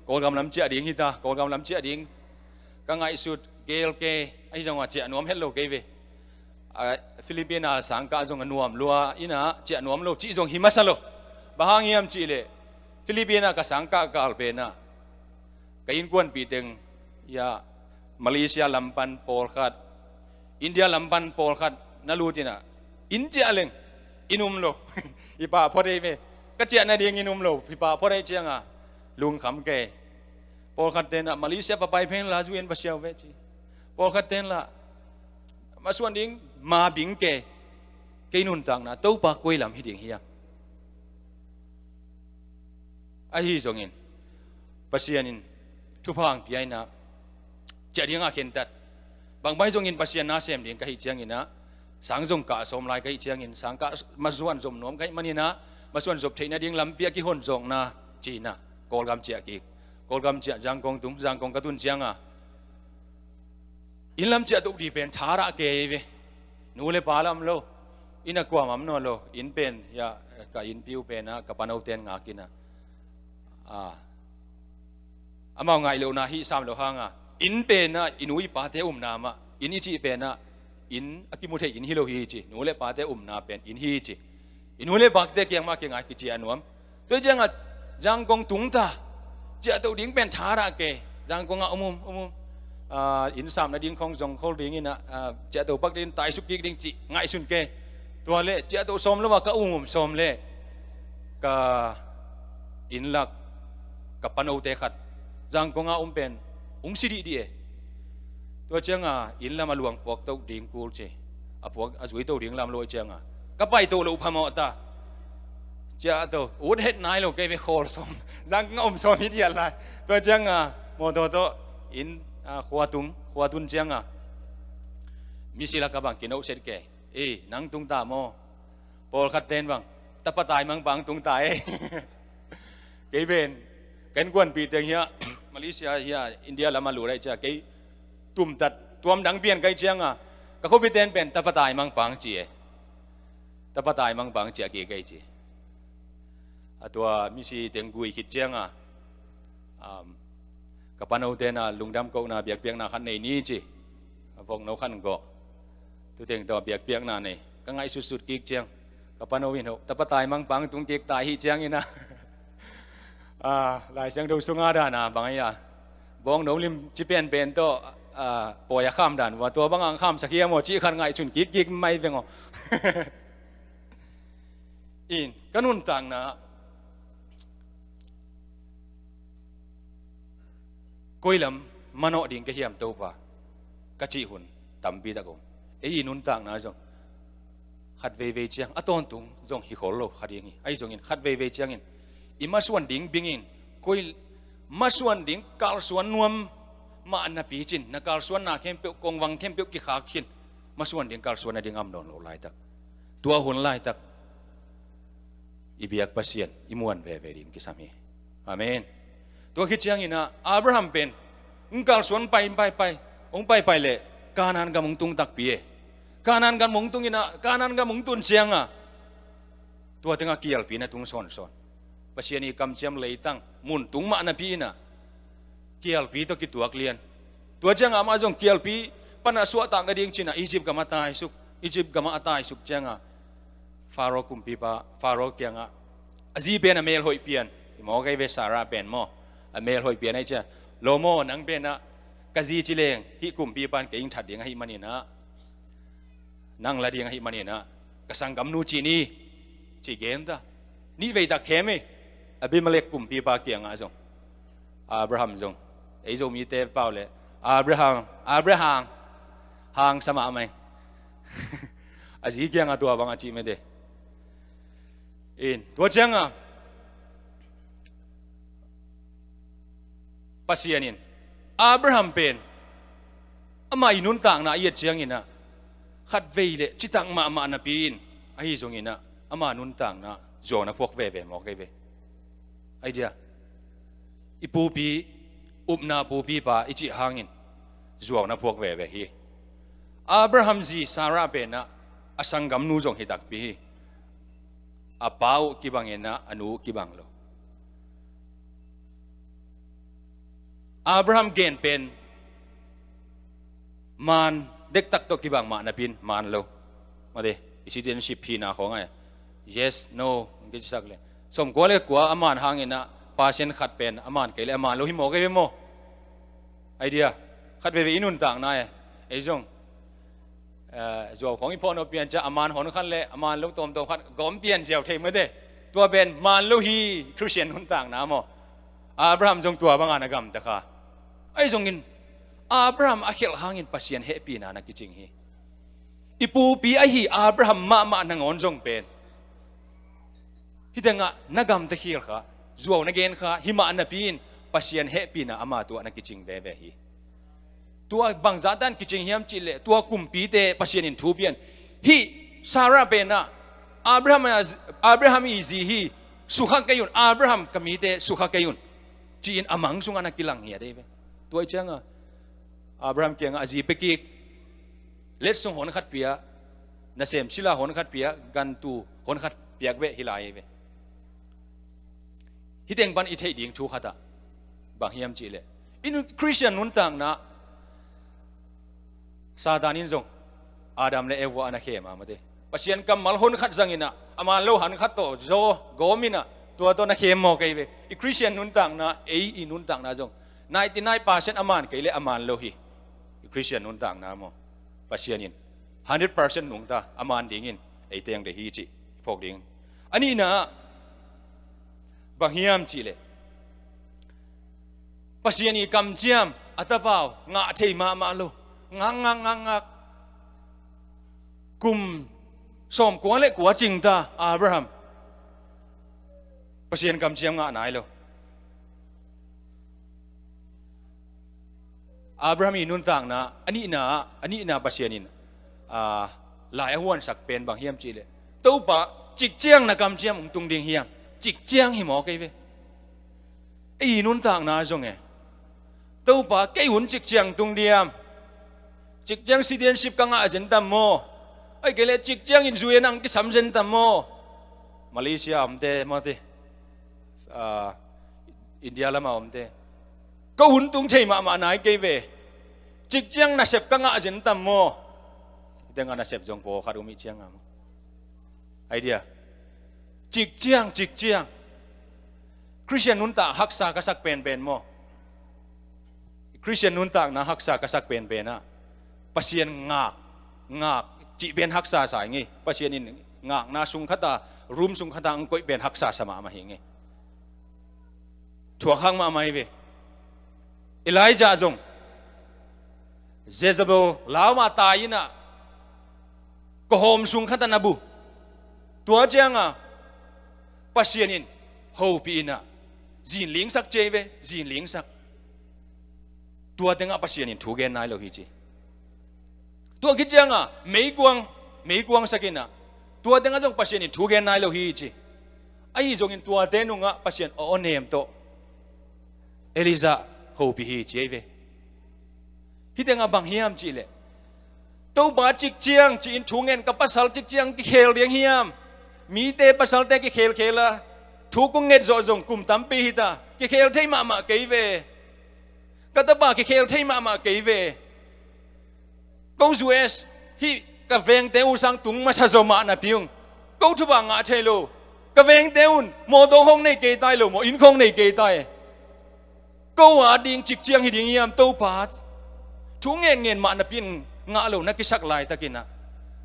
Kawlgam lam ciah ding hi ta, Kawlgam lam ciah ding ka ngaihsut gel kei, ahi zongah ciah nuam het lo kei ve. A, Philippine a sangkah zong a nuam lua inah ciah nuam lo cih zong hi masa lo. Bang hang hiam cihleh Philippine a ka sangkah kal penah ka innkuanpih teng, ya, Malaysia lam pan pawlkhat, India lam pan pawlkhat na lut inah inn ciah leng inn um lo. Hi pah phot ei ve. Ka ciah nading inn um lo, hi pah phot ei cianga lungkham kei. Pawlkhat tenah Malaysia papai phen la zu in pasiau ve ci. Pawlkhat tenlah masuan ding ma bing kei. Kei nuntakna Topa koi lam hi ding hiam? Ahi zongin Pasian in thupha hong pia inah ciah dingah khentat. Bangbai zongin Pasian na sem ding ka hih cianginah, sang zong kah sawm lai ka hih ciangin, sang kah masuan zom nuam ka hih maninah, masuan zop theih nading lampi a kihon zawkna ci-inah Kawlgam ciah kik. Kawlgam ciah Zangkong tung, Zangkong ka tun cianga inn lam ciah toh ding pen thadah kei ve. Nu le pa lam lo, inn a kuamah om nawn lo. Inn pen, ya, ka innpi uh penah ka pano ten ngak inah, a, amau ngaih lohna hih sam loh hanga inn penah i nu i pate umna mah, inn i cih penah inn a kimu thei inn hi lo hi ci. Nu le pate umna pen inn hi ci. I nu le pate kiang mah kingai kiciah nuam. Tua ciangah Zangkong tungta, ciahtoh ding pen thadah kei. Zangkongah um um um um, a, inn sam nading khong zong khol dinginah, a, ciahtoh pak ding, taisuk kik ding cih ngaihsun kei. Tua le ciahtoh sawm lo ah ka um um sawm le ka inn lak ka panote khat Zangkongah um pen hong si dihdih e. Tua cianga inn lam a luang puak toh ding kul ci. A puak a zui toh ding lam lo cianga ka pai toh loh phamawh ta. Ciahtoh ut het nai lo kei ve, khawl sawm, Zangkongah um sawm hi dial lai. Tua cianga mawtaw tawh inn, a, khua tung, khua tun cianga misi lak a bang kinohset kei. Ei, nang tung ta maw? Pawlkhat ten bang tapa taimang pang tung ta ei. Kei pen ka innkuanpih teng hiah Malaysia hiah India lam a lut aih cia kei tumtat tuam dang pian ka hih cianga ka khuapi ten pen tapa taimang pang ci e. Tapa taimang pang ci a kei ka hih ci. A tua misi teng gui khit cianga, um, ka pano tena lungdam kohna biakpiakna khat nei ni ci. A vokno khan gawh. Tuteng tawh biakpiakna nei ka ngaihsutsut kik ciang ka pano in ho tapa taimang pang tung kik ta hih ciangin a, a, Lai Siangtho sunga dana bang ahi a, bawngno lim ci penpen tawh, a, pawi a kham dan uh a, tua banga ang khamsak hiam aw cih khat ngaihsun kikkik mai veng aw. In ka nuntakna koi lam manawh ding ka hiam Topa ka cih hun tampi tak om. Ei i nuntakna zong khat veivei ciang a tawntung zong hi khol lo kha ding hi. Ahi zongin khat veivei ciangin i masuan ding bingin koi masuan ding kalsuan nuam mah napi cin na kalsuanna khempeuh kongvang khempeuh kikhak khin masuan ding kalsuan nading am nawn lo laitak, tua hun laitak i biak Pasian i muan veve ding kisam hi. Amen. Tua khit ciangin ah Abraham pen hong kalsuan pai pai pai, hong pai pai leh Kanaan gam hong tung takpi e. Kanaan gam hong tung in ah Kanaan gam hong tun cianga tua tengah kialpi na tung sawnsawn. Pasian i kamciam leitang mun tung mah napi in ah kialpi tawh kituak lian. Tua ciangah amah zong kialpi panah suahtak nading cinah Egypt gamah taisuk, Egypt gamah a taisuk ciangah Faro kumpipa, Faro kiangah a zi pen a mel hoih pian, i mawk ahi ve, Sarah pen maw, a mel hoih pian ahi cia, lo maw, nang penah ka zi ci leng hih kumpipa in kei hing that ding ahih maninah, nang la ding ahih maninah ka sanggamnu ci ni, ci gen ta. Nih veitak khem hi. Abimelek kumpipa kiangah zong Abraham zong, ei Zomite pau le Abraham, Abraham, hang sa mahmah ing. A zi kiangah tua bang a cih mete. In tua ciangah Pasian in Abraham pen amah i nuntakna i et ciangin ah khat vei le citak mahmah napi in Ahi zongin ah ama nuntakna zuau na phuak veve mawk ei ve. Ai dia, i pupi, upna pupipa i cih hangin zuau na phuak veve hi. Abraham zi Sarah pen ah a sanggamnu zong hi takpi hi. A pa uh kibang in ah a nu uh kibang lo. Abraham gen pen maan dektak tawh kibang mah napi-in maan lo. Mate, i citizenship hihna khawng ah yes, no, hong kicisak leh, sawmkua le kua a maan hangin ah percent khat pen a maan kei leh a maan lo hi mawk ei ve maw? Ai dia, khat veve i nuntakna e, ei zong, eh, zuau khawng i phawk nawn pian ciang a maan hon khat le a maan lo tawmtawm khat gawm pian ziau thei mate. Tua pen maan lo hi, Khristian nuntakna maw? Abraham zong tua banga na gamta kha. Ahi zongin Abraham a khelh hangin Pasian hehpihna na kicing hi. I pupi ahi Abraham mahmah nangawn zong pen hih tengah na gamta khial kha, zuau na gen kha, hih mah napi-in Pasian hehpihna ama tuah na kicing veve hi. Tua bangzahtan kicing hiam cihleh, tua kumpite Pasian in thu pian. Hih Sarah pen ah Abraham, Abraham i zi hi, sukha kei un, Abraham ka mite sukha kei un, ci-in a mang sungah na kilang hi a dei ve. Tua i ciangah Abraham kiangah a zi pia kik, letsong hon khat pia, nasem sila hon khat pia, gantu hon khat piak beh hi lai ve. Hih teng pan i theih ding thu khat ah bang hiam cihleh, i nun-, Khristian nuntakna Satan in zong Adam le Eva a na khem a mate. Pasian kammal hon khat zangin ah a maan lo hon khat tawh zaw gawm in ah tua tawh na khem mawk ei ve. I Khristian nuntakna, ei i nuntakna zong ninety nine percent a maan kei leh a maan lo hi. I Khristian nuntakna maw? Pasian in hundred percent nungta a maan dingin ei teng deih hi cih phawk ding. A nihna ah bang hiam cihleh, Pasian i kamciam a tapa uh ngah thei mahmah lo. Ngak, ngak, ngak, ngak. Kum sawmkua le kua cingta Abraham Pasian kamciam ngah nai lo. Abraham i nuntakna a nihna, a nihna Pasian in, ah, lai a huansak pen bang hiam cihleh, Topa, cikciang na kamciam hong tung ding hiam? Cikciang hi mawk ei ve. Ei i nuntakna zong e, Topa, kei hun cikciang tung diam? Cikciang citizenship ka ngah zen tam maw? Ai kei leh cikciang in zui a nang kisam zen tam maw? Malaysia a omte mawte, ah, India lama omte, ko hun tung thei mahmah nai kei ve. Cikciang nasep ka ngah zen tam maw? Tengah nasep zong pawlkhat um ih cianga maw? Ai dia, cikciang, cikciang. Khristian nuntak haksa ka sak penpen maw? Khristian nuntakna haksa ka sak penpen ah Pasian ngak, ngak cih pen haksa sa ing ei. Pasian in ngakna sung khata, room sung khata hong koih pen haksa sa mahmah hi ing ei. Thuak hak mahmah hi ve. Elijah zong Jezebel lau mah tai in ah kawhawm sung khata na bu. Tua cianga Pasian in hopih in ah zinlingsak ci ei ve, zinlingsak. Tua tengah Pasian in thu gen nai lo hi ci. Tua khit cianga meikuang, meikuang sak in ah tua tengah zong Pasian in thu gen nai lo hi ci. Ahi zongin tuate nungah Pasian aw nem tawh Elijah hopih hi ci ei ve. Hih tengah bang hiam cihleh, Topa, cikciang ci-in thu ngen, ka pasal cikciang kikhel ding hiam? Mite pasalte kikhelkhel a thu kong nget zawh zong kum tampi hi ta, kikhel thei mahmah kei ve. Ka tapa kikhel thei mahmah kei ve. Ko U S hih ka vengte uh sang tung masa zaw mah napi ung, ko thupha ngah thei lo. Ka vengte un mawtaw khawng nei kei tai lo maw, inn khawng nei kei tai. Ko a ding cikciang hi ding hiam, Topa? Thu ngenngen mah napi-in ngah lo na kisak laitakin ah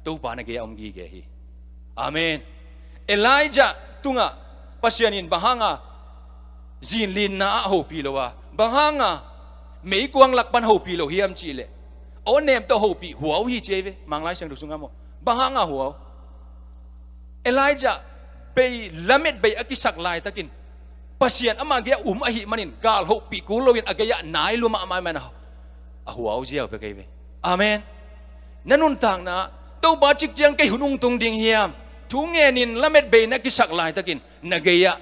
Topa na gei-ah om gige hi. Amen. Elijah tungah Pasian in bang hanga zinlinna ah hopih lo a, bang hanga meikuang lak pan hopih lo hiam cihleh, aw nem tawh hopih, huau hi ci ei ve, Manglai Siangtho sungah maw. Bang hanga huau? Elijah bei, lamet bei a kisak laitakin Pasian amah gei-ah um ahih manin gal hopih kul loin a gei-ah nai lua mahmah manin a huau ziau pek ei ve. Amen. Na nuntakna, Topa, cikciang kei hun hong tung ding hiam? Thu ngenin lamet bei na kisak laitakin na gei-ah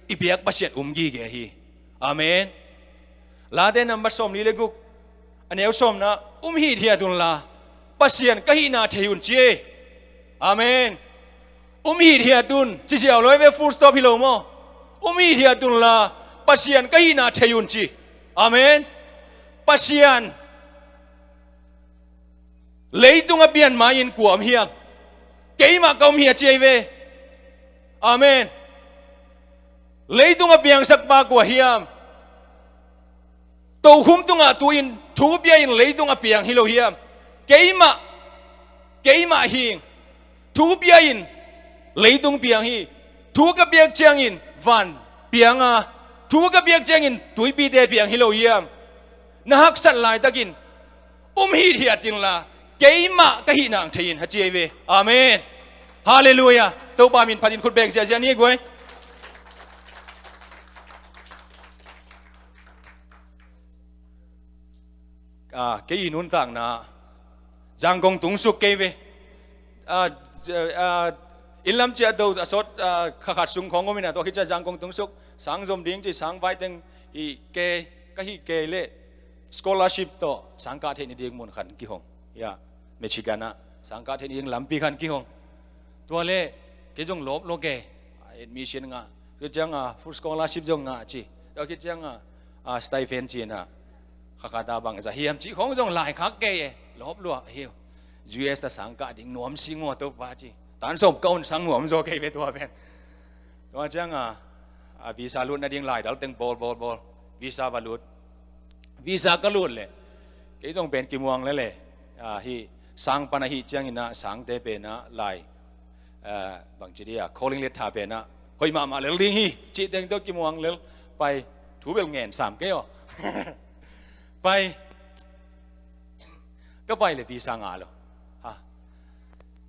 i biak Pasian um gige hi. Amen. Late nambat sawmli le guk, a neu sawmna, um hithiat unla Pasian ka hihna thei un ci e. Amen. Um hithiat un, ci ziau lo hi ve, full stop hi lo maw? Um hithiat unla Pasian ka hihna thei un ci. Amen. Pasian leitung a pian ma-in kua om hiam? Keimah ka om hi a ci ahi ve. Amen. Leitung a piangsak pa kua hiam? Tokhum tungah tu-in thu pia-in leitung a piang hi lo hiam? Keimah, keimah hi. Thu pia-in leitung piang hi. Thu ka piak ciangin van piang a, thu ka piak ciangin tuipite piang hi lo hiam? Na haksat laitakin um hithiat inla keimah ka hih nang thei in, a ci ahi ve. Amen. Halleluiah. Topa min phatin khut beng ziahziah ni guai. Ah, kei i nuntakna Zangkong tungsuk kei ve. Ah, ah, inn lam ciah do a sawt, ah, kha khat sung khawng om in a, tua khit ciah Zangkong tungsuk, sang zom ding ci, sang vai teng i ke, ka hih ke le scholarship tawh sang kah theih nading mun khan kihong. Ya, Michigan ah sang kah theih nading lampi khan kihong. Tua le kei zong lawp lua ke, admission ngah, tua ciang a full scholarship zong ngah ci, tua khit ciang a, a stipend ci na, kha khat a bang za hiam ci khong zong laikhak kei e, lawp lua hi. U S a sang kah ding nuam si ngua Topa ci, tan sawm ka un sang nuam zaw kei ve tua pen. Tua ciang a, a visa lut nading lai dal teng bawl bawl bawl, visa va lut. Visa ka lut le kei zong pen kimuang le le, a, hi sang pan a hi ciangin a, sangte pen a lai, a, bang ci dia, calling letter pen a hoih mahmah lel ding hi cih teng tawh kimuang lel pai, thu bel ngen sam kei aw. Pai, ka pai le visa ngah lo. Ha.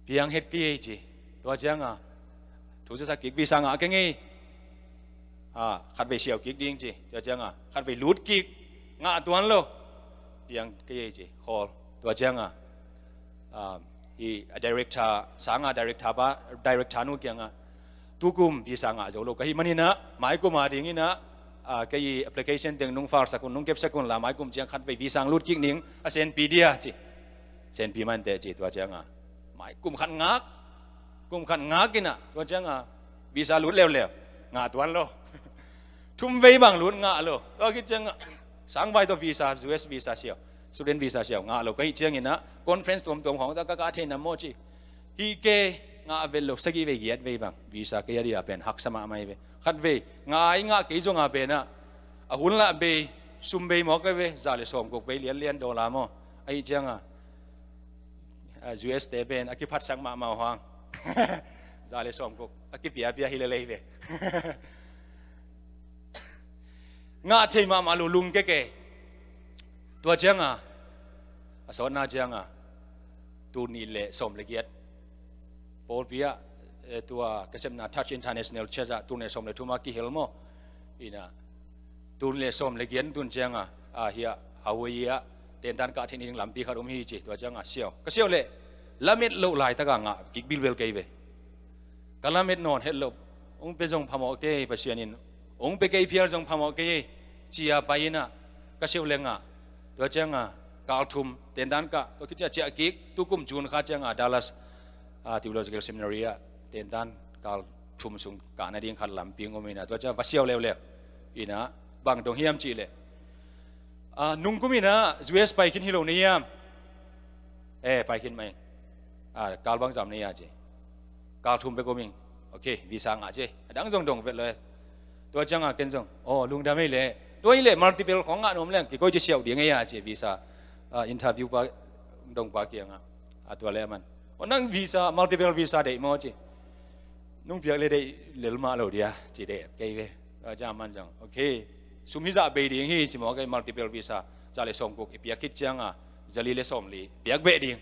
Piang het kei ei ci. Tua ciang a, thu zasak kik, visa ngah kei ngei. Ha, khatvei siau kik ding ci. Tua ciang a, khatvei lut kik. Ngah tuan lo. Piang kei ei ci. Khawl. Tua ciang a, um, hi a director, sang a director pa, director nu kiang a, tukum visa ngah zo lo ka hih manin a, maikum a dingin a, a, kei application teng nung file sak un, nung kepsak un la, maikum ciang khatvei visa lut kik ning, a senpi dia ci. Senpi mante ci, tua ciang a, maikum khat ngak, kum khat ngak in a, tua ciang a, visa lut leuleu, ngah tuan lo. Thumvei bang lut ngah lo. Tua khit ciang a, sang vai tawh visa, U S visa siau, student visa siau ngah lo ka hih ciangin a, conference tuamtuam khawng tawh ka kah thei nam maw ci. Hi ke, ngah vet lo, sagih vei giat vei bang visa kei a dia pen haksa mahmah hi ve. Khatvei ngah i ngah kei zong a pen a, a hun lah bei, sum bei maw kei ve, za le sawm guk bei lianlian dollar maw. A hih ciang a, a, U S te pen a kiphatsak mahmah uh hang. Za le sawm guk a kipiapia hi lelei ve. Ngah thei mahmah lo, lung keke. Tua ciang a, a sawtna ciang a, tul nih le sawm le giat pawlpi ah, eh, tua ka sepna Touch International Church ah tul nih le sawm le thum a kihel maw. Ina, tul nih le sawm le giat tun ciang a, a, hiah Hawaii ah tentan kah theih nading lampi khat om hi ci. Tua ciang a siau, ka siau le lamet loh laitak a ngah kik bilbel kei ve. Ka lamet nawn het loh. Hong pia zong phamawh kei, Pasian in hong pia kei phial zong phamawh kei, ci a pai in a, ka siau le ngah. Tua ciang a, kal thum tentan kah, tua khit ciang ciah kik, tukum June kha ciang a Dallas, a, Theological Seminary ah tentan kal thum sung kah nading khat lampi hong om in a, tua ciang va siau leuleu. In a, bang dong hiam cih leh, a, nungkum in a U S pai khin hi lo na hiam? Eh, pai khin mah ing. A, kal bangzah om na hia ci. Kal thum bek om ing. Ok, visa ngah ci. A dang zong dong vet lo e. Tua ciang a ken zong, aw, lungdam ei le. Tua hi le multiple khawng ngah nuam leng kikoih ci, siau ding ei a ci, visa, a, interview pa, dong pa kiang a. A, tua le a man, aw, nang visa, multiple visa deih maw ci. Nung piak le deih lel mah lo dia ci, deih kei ve. Tua ciang a man zong, ok, sum hizah bei ding hi ci maw, kei multiple visa za le sawm guk i piak khit ciang a, za li le sawm li piak beh ding.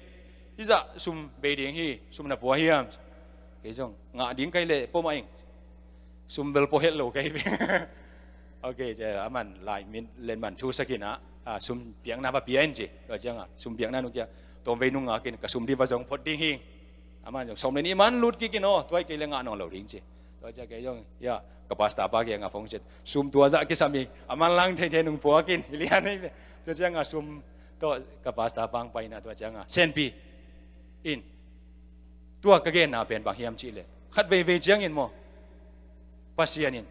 Hizah sum bei ding hi, sum na pua hiam? Kei zong ngah ding kei le pua mah ing. Sum bel pua het lo kei ve. Ok, ci a man lai min len man thu sak in a, a, sum piakna va pia in ci. Tua ciang a, sum piakna nung kia, tawmvei nung ngak in ka sum di va zong phot ding hi. Aman zong sawm le nih man lut kik in aw, tua hi kei le ngah nawn lo ding ci. Tua ciang kei zong, ya, ka pastor pa kiangah phone ci-in, sum tua zah kisam hi, a manlang theithei nung puak in, hi lian hi ve. Tua ciangah sum tawh ka pastor pa hong pai in ah, tua ciangah senpi in. Tua ka genna pen bang hiam cih leh, khat veivei ciangin maw, Pasian in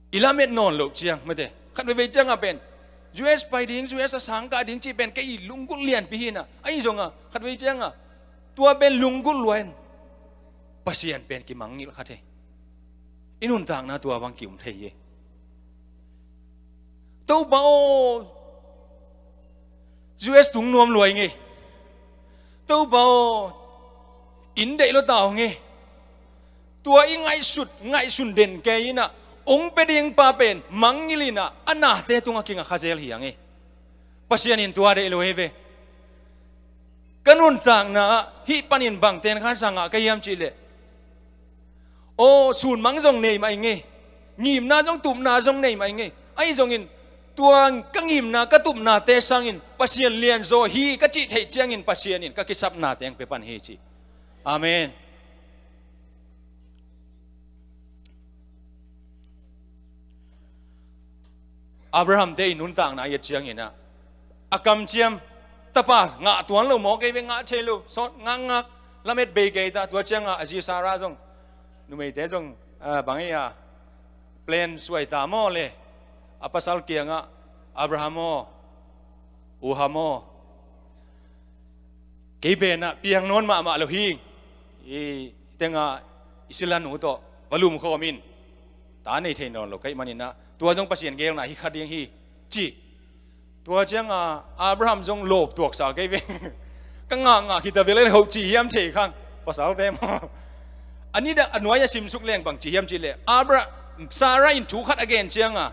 i lamet nawn loh ciang, mate, khat veivei ciangah pen U S pai ding, U S a sang kah ding cih pen kei i lunggulh lianpi hi in ah, ahi zongah khat vei ciangah tua pen lunggulh lua in Pasian pen kimangngilh kha thei. I nuntakna tua bang ki-um thei hi. Topa aw, U S tung nuam lua ing e. Topa aw, inn deih lua ta ung e. Tua i ngaihsut, ngaihsun den kei in ah, hong pia ding pa pen mangngilh in ah, a nate tungah kingak kha zel hi hang e. Pasian in tua deih lo hi ve. Ka nuntakna ah hih panin bang tenkhansa ngah ka hiam cih leh, aw, sunmang zong nei mah ing e, ngimna zong, tupna zong nei mah ing e. Ahi zongin tua ka ngimna, ka tupnate sangin Pasian lianzaw hi ka cih theih ciangin Pasian in ka kisapna teng pia pan hi ci. Amen. Abraham te i nuntakna i et ciangin ah, a kamciam tapa ngah tuan lo maw, kei bek ngah thei lo, sawt ngakngak, lamet bei kei ta. Tua ciangah a zi Sarah zong, numeite zong, ah, bang ei a, plan suai ta maw le, a pasal kiangah, Abraham aw, u Ham aw, kei pen ah piang nawn mahmah lo hi. I tengah i silanu tawh va lumkhawm in, ta nei thei nawn lo ka hih manin ah, tua zong Pasian geelna hi kha ding hi, ci. Tua ciangah Abraham zong lawp tuaksa kei ve. Ka ngakngak hi ta ve le hoh ci hiam thei khang, pasalte maw. A nidah a nuai a simsuk leng bang ci hiam cih leh, Abra-, Sarah in thu khat a gen ciangah,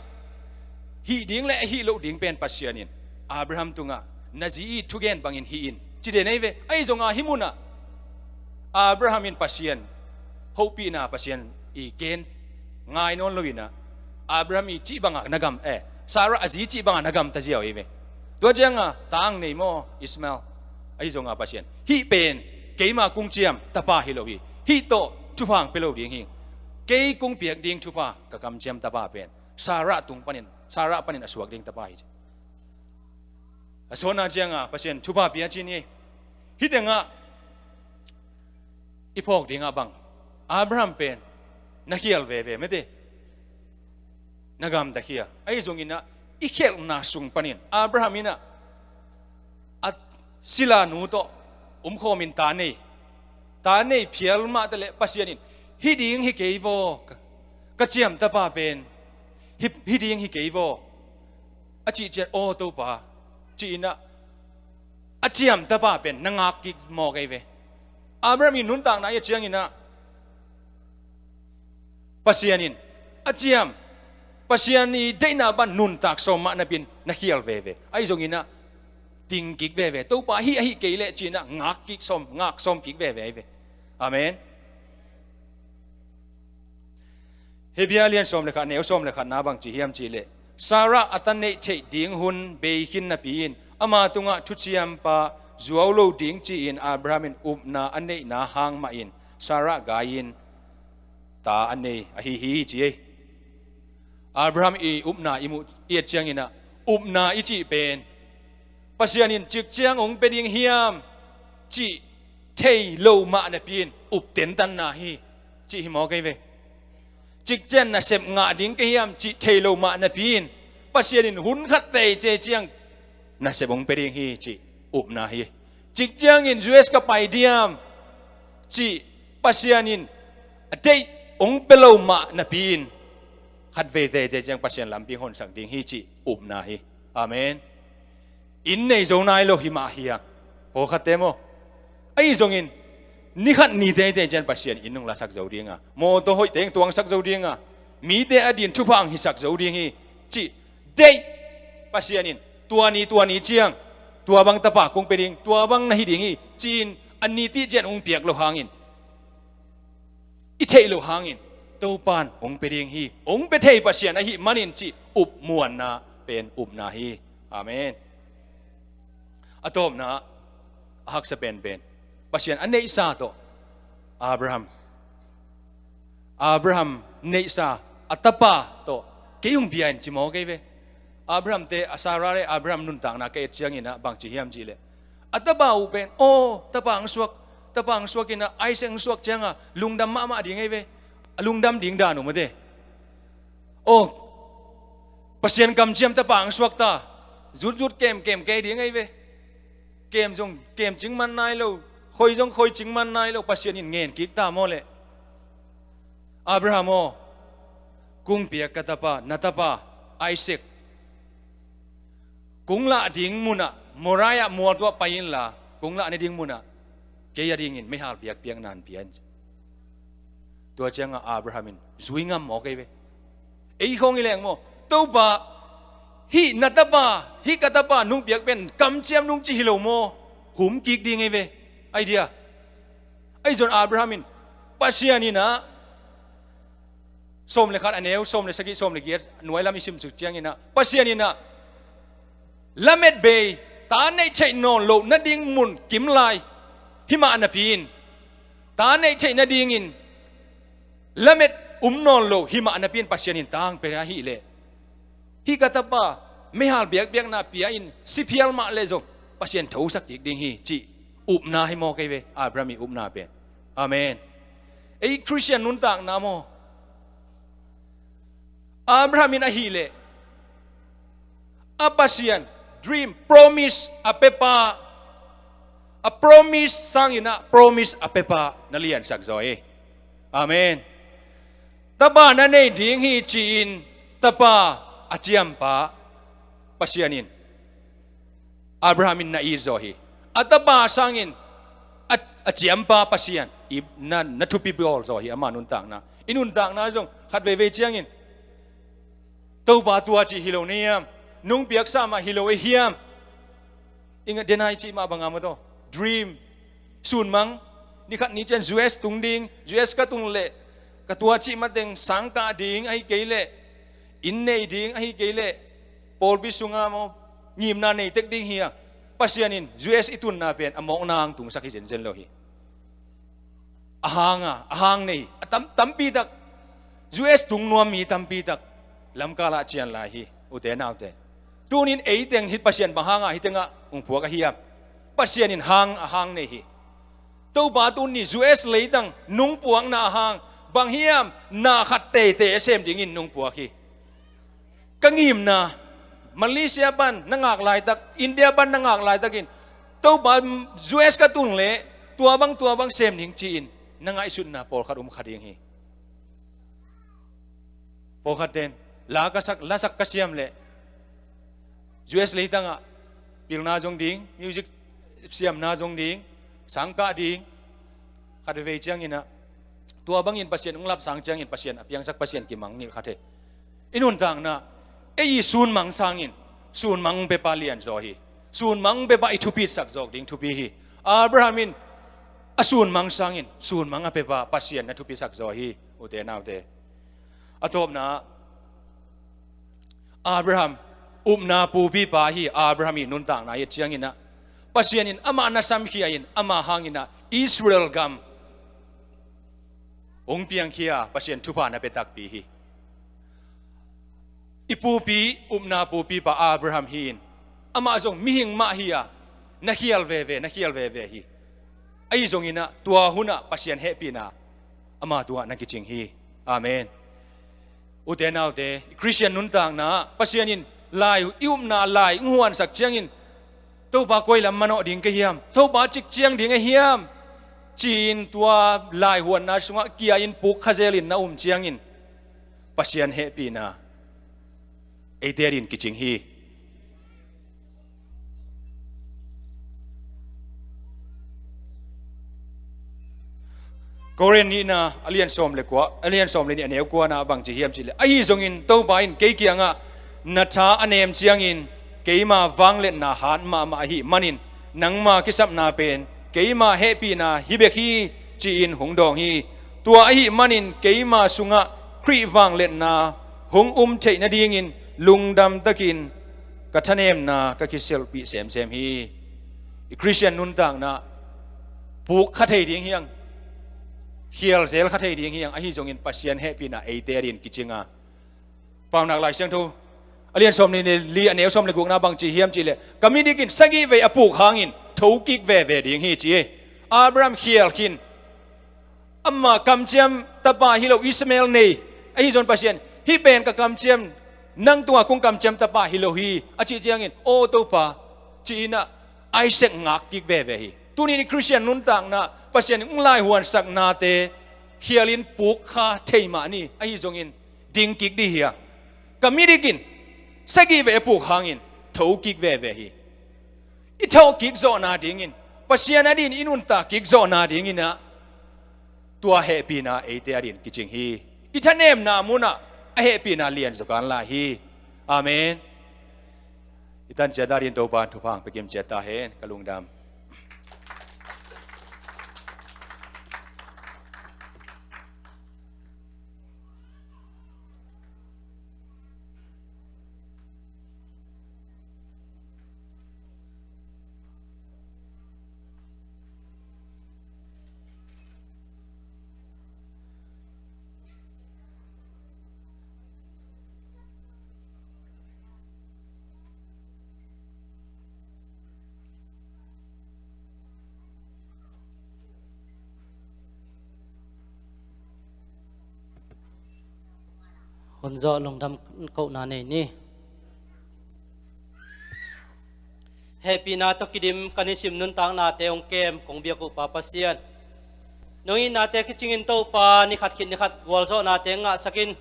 hih ding le a hih loh ding pen Pasian in Abraham tungah, na zi i thugen bangin hih in, ci den ei ve. Ahi zongah hih munah Abraham in Pasian hopihna, Pasian i gen ngai nawn lo in ah, Abraham i cih bangah na gam, eh, Sarah a zi cih bangah na gamta ziau ei ve. Tua ciangah ta ang nei maw, Ishmael. Ahi zongah Pasian, hih pen keima kung ciam tapa hi lo hi. Hih tawh thupha ang pia lo ding hi. Kei kung piak ding thupha, ka kamciam tapa pen Sarah tung panin, Sarah panin a suak ding tapa hi. A sawtna ciangah Pasian thupha pia ci ni. Hih tengah i phawk dingah bang, Abraham pen na khial veve, mete, na gamta khial. Ahi zongin ah, i khialhna sung panin Abraham in ah, a silanu tawh omkhawmin ta nei. Ta nei phial mah ta leh Pasian in, hih ding hi kei vaw, ka, ka ciamtapa pen, hih, hih ding hi kei vaw, a cih ciang, aw Topa, ci-in ah, a ciamtapa pen na ngak kik mawk ei ve. Abraham i nuntakna i a ciangin ah, Pasian in a ciam, Pasian i deihna bang nuntak sawm mah napi-in na khial veve. Ahi zongin ah, ting kik veve. Topa, hih ahi kei leh ci-in ah ngak kik sawm, ngak sawm kik veve ei ve. Amen. Hebrew lian sawm le khat, neu sawm le khatna bang ci hiam cih leh, Sarah a ta neih theih ding hun bei khin napi-in, ama tungah thuciampa zuau lo ding ci-in Abraham in upna a neihna hang mahin Sarah gai-in ta a nei ahi hi, ci ei. Abraham i upna i muh i et ciangin ah, upna i cih pen Pasian in cik ciang hong pia ding hiam cih thei lo mah napi-in up tentanna hi, cih hi mawk ei ve. Cik ciang nasep ngah ding ka hiam cih thei lo mah napi-in, Pasian in hun khat tei cei ciang nasep hong pia ding hi, cih upna hi. Cik ciangin U S ka pai diam cih Pasian in a deih hong pia lo mah napi-in, khat vei tei cei ciang Pasian lampi honsak ding hi, cih upna hi. Amen. Inn nei zo nai lo hi mah hi a, pawlkhatte maw. Ahi zongin, ni khat ni teitei ciang Pasian inn hong lasak zo ding a, mawtaw hoih teng tuangsak zo ding a, mite a din thupha hong hisak zo ding hi, cih deih Pasian in, tua ni, tua ni ciang tua bang tapa kong pia ding, tua bang na hi ding hi, ci-in a ni tih ciang hong piak loh hangin, i theih loh hangin, Topa in hong pia ding hi, hong pia thei Pasian ahih manin cih up muanna pen upna hi. Amen. A tawpna, a haksa penpen, Pasian a neihsa tawh Abraham, Abraham neihsa a tapa tawh kei hong bia in ci maw kei ve. Abraham te a Sarah le Abraham nuntakna ka et ciangin ah bang ci hiam cih leh, a tapa uh pen, aw, tapa ang suak, tapa ang suak in ah Isaac ang suak ciangah lungdam mahmah ding ei ve. A lungdam ding dan uh mate. Aw, Pasian kamciam tapa ang suak ta, zutzut kemkem kei ding ei ve. Kem zong kem cing man nai lo, khoi zong khoi cing man nai lo, Pasian in ngen kik ta maw leh, Abraham aw, kung piak ka tapa, na tapa Isaac, kung lah ding munah, Moriah mual tuah pai inla, kung lah na ding munah kei a dingin meihal biakpiakna in pia in. Tua ciangah Abraham in zui ngam maw kei ve. Ei khawng i leng maw, Topa, hih na tapa, hih ka tapa nung piak pen kamciam nung ci hi lo maw, hum kik ding ei ve. Ai dia. Ai zon Abraham in, Pasian in ah, sawm le khat a neu sawm le sagih, sawm le giat nuai lam i sim suk ciangin ah, Pasian in ah, lamet bei, ta neih theih nawn loh nading mun kim lai hi mah napi in, ta neih theih nadingin lamet um nawn lo hi mah napi in Pasian in tang pe ahih leh, hih ka tapa meihal biakpiakna pia in si phial mah leh zong Pasian thosak kik ding hi cih upna hi maw kei ve, Abraham i upna pen. Amen. Ei Khristian nuntakna maw, Abraham in ahih leh a Pasian dream, promise a pepa, a promise sangin ah promise a pepa na liansak zaw hi. Amen. Tapa na nei ding hi ci-in tapa a ciampa Pasian in Abraham in na it zaw hi. A tapa sangin a, a ciampa Pasian i na, na thupi bawl zaw hi ama nuntakna. I nuntakna zong khat veivei ciangin, Topa tua cih hi lo na hiam? Nung piaksa mah hi lo ei hiam? Ingat denai cih mah banga maw taw. Dream. Sunmang. Nikhat ni cian U S tung ding. U S ka tung leh ka tua cih mateng sangkah ding ahi kei leh, inn nei ding ahi kei leh, pawlpi sunga maw, ngimna nei tek ding hi a, Pasian in U S i tunna pen a mawkna ang tungsak hi zenzen lo hi. A hanga, a hang nei, a tam, tampi tak, U S tung nuam mi tampi tak lamkal ah cian lai hi, ute naute. Tunin ei teng hi Pasian bang hanga hi tengah hong phuak a hiam? Pasian in hang, a hang nei hi. Topa tuni U S leitang nung puakna a hang bang hiam? Na khat teitei a sem dingin nung puak hi. Ka ngimna, Malaysia pan na ngak laitak, India pan na ngak laitakin, Topa, U S ka tung leh tua bang, tua bang sem ning ci-in na ngaihsutna pawlkhat um kha ding hi. Pawlkhat ten la ka sak, la sak ka siam leh U S leitangah pilna zong ding, music siamna zong ding, sangkah ding, khat vei ciangin ah tua bangin Pasian hong lapsang ciangin Pasian a piangsak Pasian kimang ngilh khat hi. I nuntakna, ei i sunmang sangin sunmang pepa lian zaw hi. Sunmang pepa i thupitsak zawk ding thupi hi. Abraham in a sunmang sangin sunmang a pepa Pasian na thupisak zaw hi, ute naute. A tawpna, Abraham upna pupipa hi. Abraham i nuntakna i et ciangin ah Pasian in amah na samkhia in ama hangin ah Israel gam hong piangkhia, Pasian thupha na pia takpi hi. I pupi, upna pupipa Abraham hi-in amah zong mihing mah hi-a na khial veve, na khial veve hi. Ahi zongin ah tua hunah Pasian hehpihna ama tungah na kicing hi. Amen. Ute naute, Khristian nuntakna ah Pasian in lai, i upna lai hong huansak ciangin, Topa koi lam manawh ding ka hiam? Topa cik ciang ding a hiam? Ci-in tua laihuanna sungah kia-in puk khazelin na um ciangin Pasian hehpihna eite adin kicing hi. Korin nihna a lian sawm le kua, a lian sawm le nih a neu kuana bang ci hiam cihleh, ahi zongin Topa in kei kiangah na tha a nem ciangin keima vangliatna hat mahmah ahih manin nangma kisapna pen keima hehpihna hi bek hi, ci-in hong dawng hi. Tua ahih manin keima sungah Khrih vangliatna hong um theih nadingin lungdam takin ka thanemna ka kiselhpih semsem hi. I Khristian nuntakna puk kha thei ding hi hang, khial zel kha thei ding hi hang. Ahi zongin Pasian hehpihna eite adingin kicing a, Paunak Lai Siangtho a lian sawm nih le li, a neu sawm le gukna bang ci hiam cih leh, ka midik in sagih vei a puk hangin tho kik veve ding hi, ci hi. Abraham khial khin, ama kamciam tapa hi lo Ishmael nei. Ahi zongin Pasian, hih pen ka kamciam, nang tungah kong kamciam tapa hi lo hi, a cih ciangin, aw Topa, ci-in ah Isaac ngak kik veve hi. Tuni in Khristian nuntakna, Pasian in hong laihuansak nate khialin puk kha thei mah ni. Ahi zongin ding kik dih hi a, ka midik in sagih vei a puk hangin tho kik veve hi. I tho kik zawhna dingin, Pasian adingin i nuntak kik zawhna dingin ah, tua hehpihna eite adingin kicing hi. I thanemna munah a hehpihna lian zaw kan lai hi. Amen. I tan ciat adingin Topa in thupha hong pia kim ciat ta hen, ka lungdam. Hun zawh lungdam kohna nei ni. Hehpihna tawh kidim ka nisim nuntaknate hong kem kong biak uh Pa Pasian, nong itnate kicingin Topa, ni khat khit ni khat gualzawhnate ngahsak in,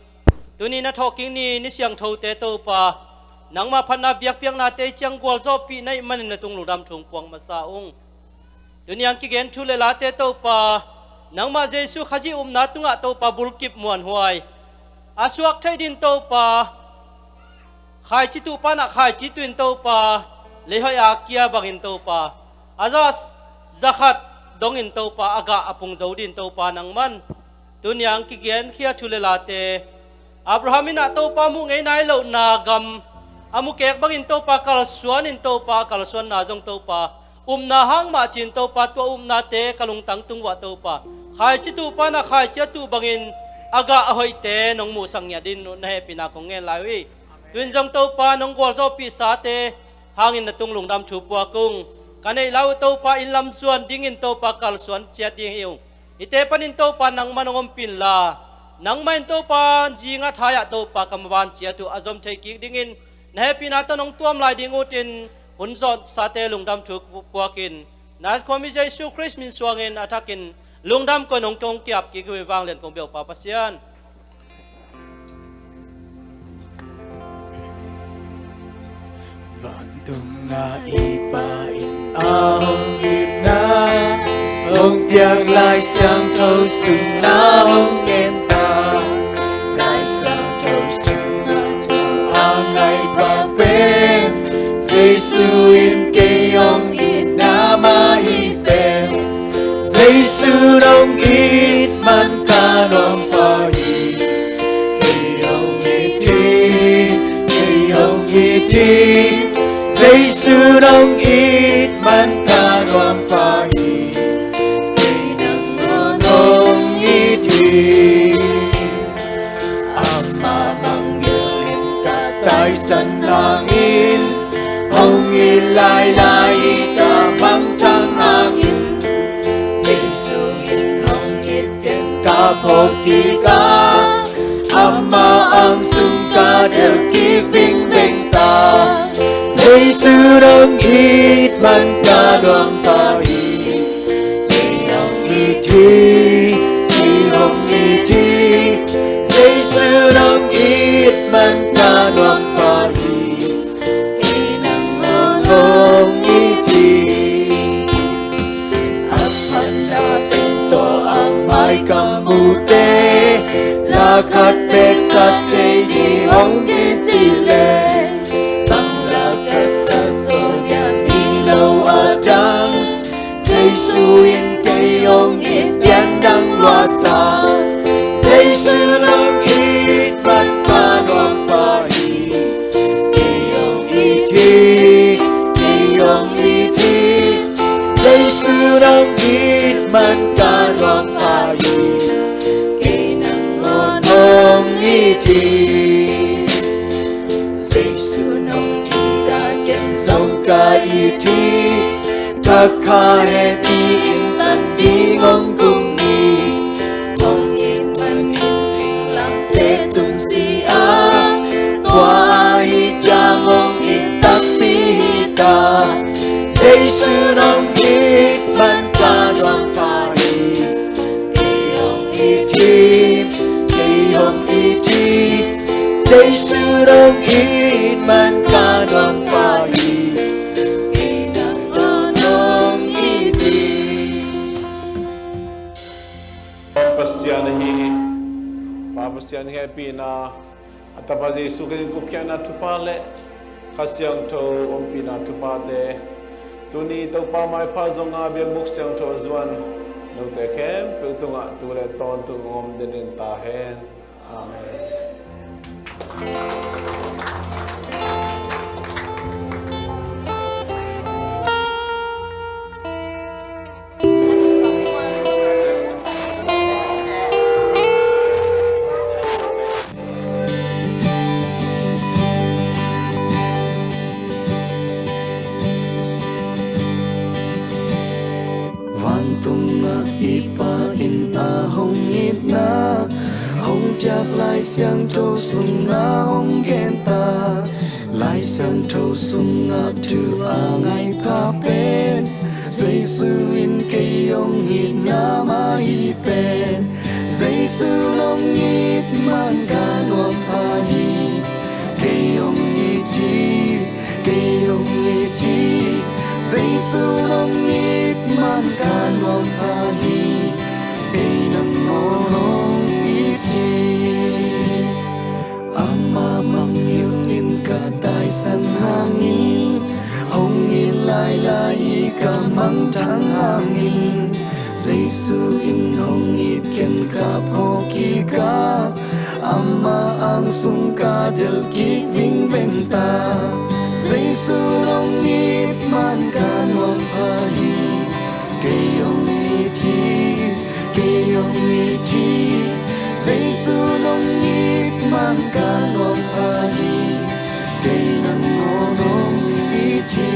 tuni na thawhkik ni, ni siangthote Topa, nangmah phatna biakpiaknate i ciang gualzawhpih na hih manin na tung lungdam thu hong puak masa ung. Tuni a hong kigen thu le late Topa, nangmah Jesu Khazih upna tungah Topa bulkip muanhuai a suak thei dingin Topa, khaici tuh pan ah khaici tuh in Topa, leihoih a kia bangin Topa, a za, za khat dongin Topa, a gah a pung zo dingin Topa nangman tuni a hong kigenkhia thu le late, Abraham in ah Topa muh ngei nai lohna gam a mu kek bangin Topa kalsuan in Topa, a kalsuanna zong Topa upna hang mah ci-in Topa, tua upnate ka lungtang tung uah Topa, khaici tuh pan ah khaici a tuh bangin a gah a hoihte nong muhsak ngiat dingin na hehpihna kong ngen lai uh hi. Tu-in zong Topa, nong gualzawhpihsate hangin na tung lungdam thu puak ung. Ka neih lai uh Topa, inn lam zuan dingin Topa kalsuan ciat ding hi ung. Hihte panin Topa nangman hong ompih inla, nangmah in Topa zinga thai-ah Topa ka maban ciat uh a zom thei kik dingin na hehpihna tawh nong tuam lai ding utin, hun zawhsate lungdam thu puakin, Nazareth khuami Jesu Khrist min suangin a thakin lungdam koih nong kong kiap kik uh hi. Vanglian kong biak uh Pa Pasian. Vantung na i Pa in a hong itna hong piak, Lai Siangtho sung na hong en ta. Lai Siangtho sung a thu a ngai pa pen Jesu in kei hong itna mah hi pen. Jesu hong it man ka nuam pa hi. Kei hong it hi, kei hong it hi. Jesu hong it man ka nuam pa hi. Kei nang hong it hi. Amah mangngilh in ka taisan hangin, hong it lailai i ka mangthang hangin, Jesu in hong it ken ka phawk kik a, amah ang sung ka delh kik vingveng ta. Jesu hong it man ka nuam pa hi. Kei hong it hi, kei hong it hi. Jesu hong it man ka nuam pa hi. Kei nang hong it hi. A phatna teng tawh a mai ka mute, la khat bek sa thei ding hong kici leh, bang la ka sa zaw diam hi lo a dang. Jesu in kei hong it pian dang luasa. Jesu hong it man ka nuam pa hi. Kei hong it hi, kei hong it hi. Jesu hong it Ih thei, ka kha hehpih in tan ding hong kum hi. Hong it manin singlamteh tungsi a, tua ahih ciang hong it takpi hi ta. Jesu nong it man ka nuam pha hi. Kei hong it hi, kei hong it hi. Jesu nong it man ka nuam pha hi. Kei nangmah nong it hi. Pasian ahi hi. Pa Pasian hehpihna, a Tapa Jesu Khrih in gupkhiatna thupha le Kha Siangtho ompihna thuphate, tuni Topa maipha zonga biakbuk siangtho a zuan note khempeuh tungah tu le tawntung hong om den ta hen. Amen. Vantungah i Pa in a hong itna hong piak Lai Siangtho sungah hong gen ta. Lai Siangtho sungah thu a ngai pha pen, Jesu in kei hong itna mah hi pen. Jesu nong it man ka nuam pha hi. Kei hong it hi, kei hong it hi. Jesu nong it man ka nuam pha hi. Kei nangmah hong it hi. Ama mangngilh in ka taisan hangin, hong it lailai i ka mangthang hangin, Jesu in hong it ken ka phawk kik a, Ama ang sung ka delh kik vingveng ta. Jesu nong it man ka nuam pha hi. Kei hong it hi, kei hong it hi. Jesu nong it man ka nuam pha hi. Kei nangmah hong it hi.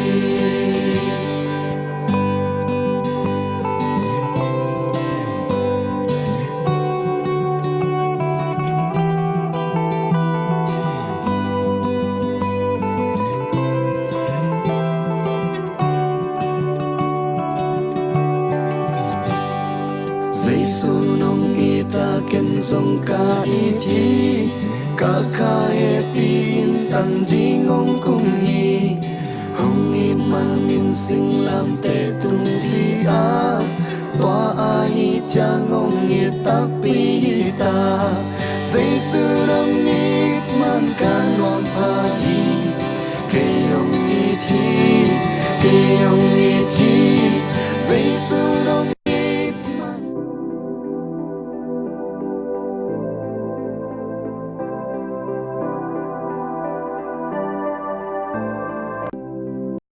Jesu nong it a ken zong ka it hi. Ka kha hehpih in tan ding hong kum hi. Hong it manin singlamteh tungsi a, tua ahih ciang hong it takpi hi ta. Jesu nong it man ka nuam pha hi. Kei hong it hi, kei hong it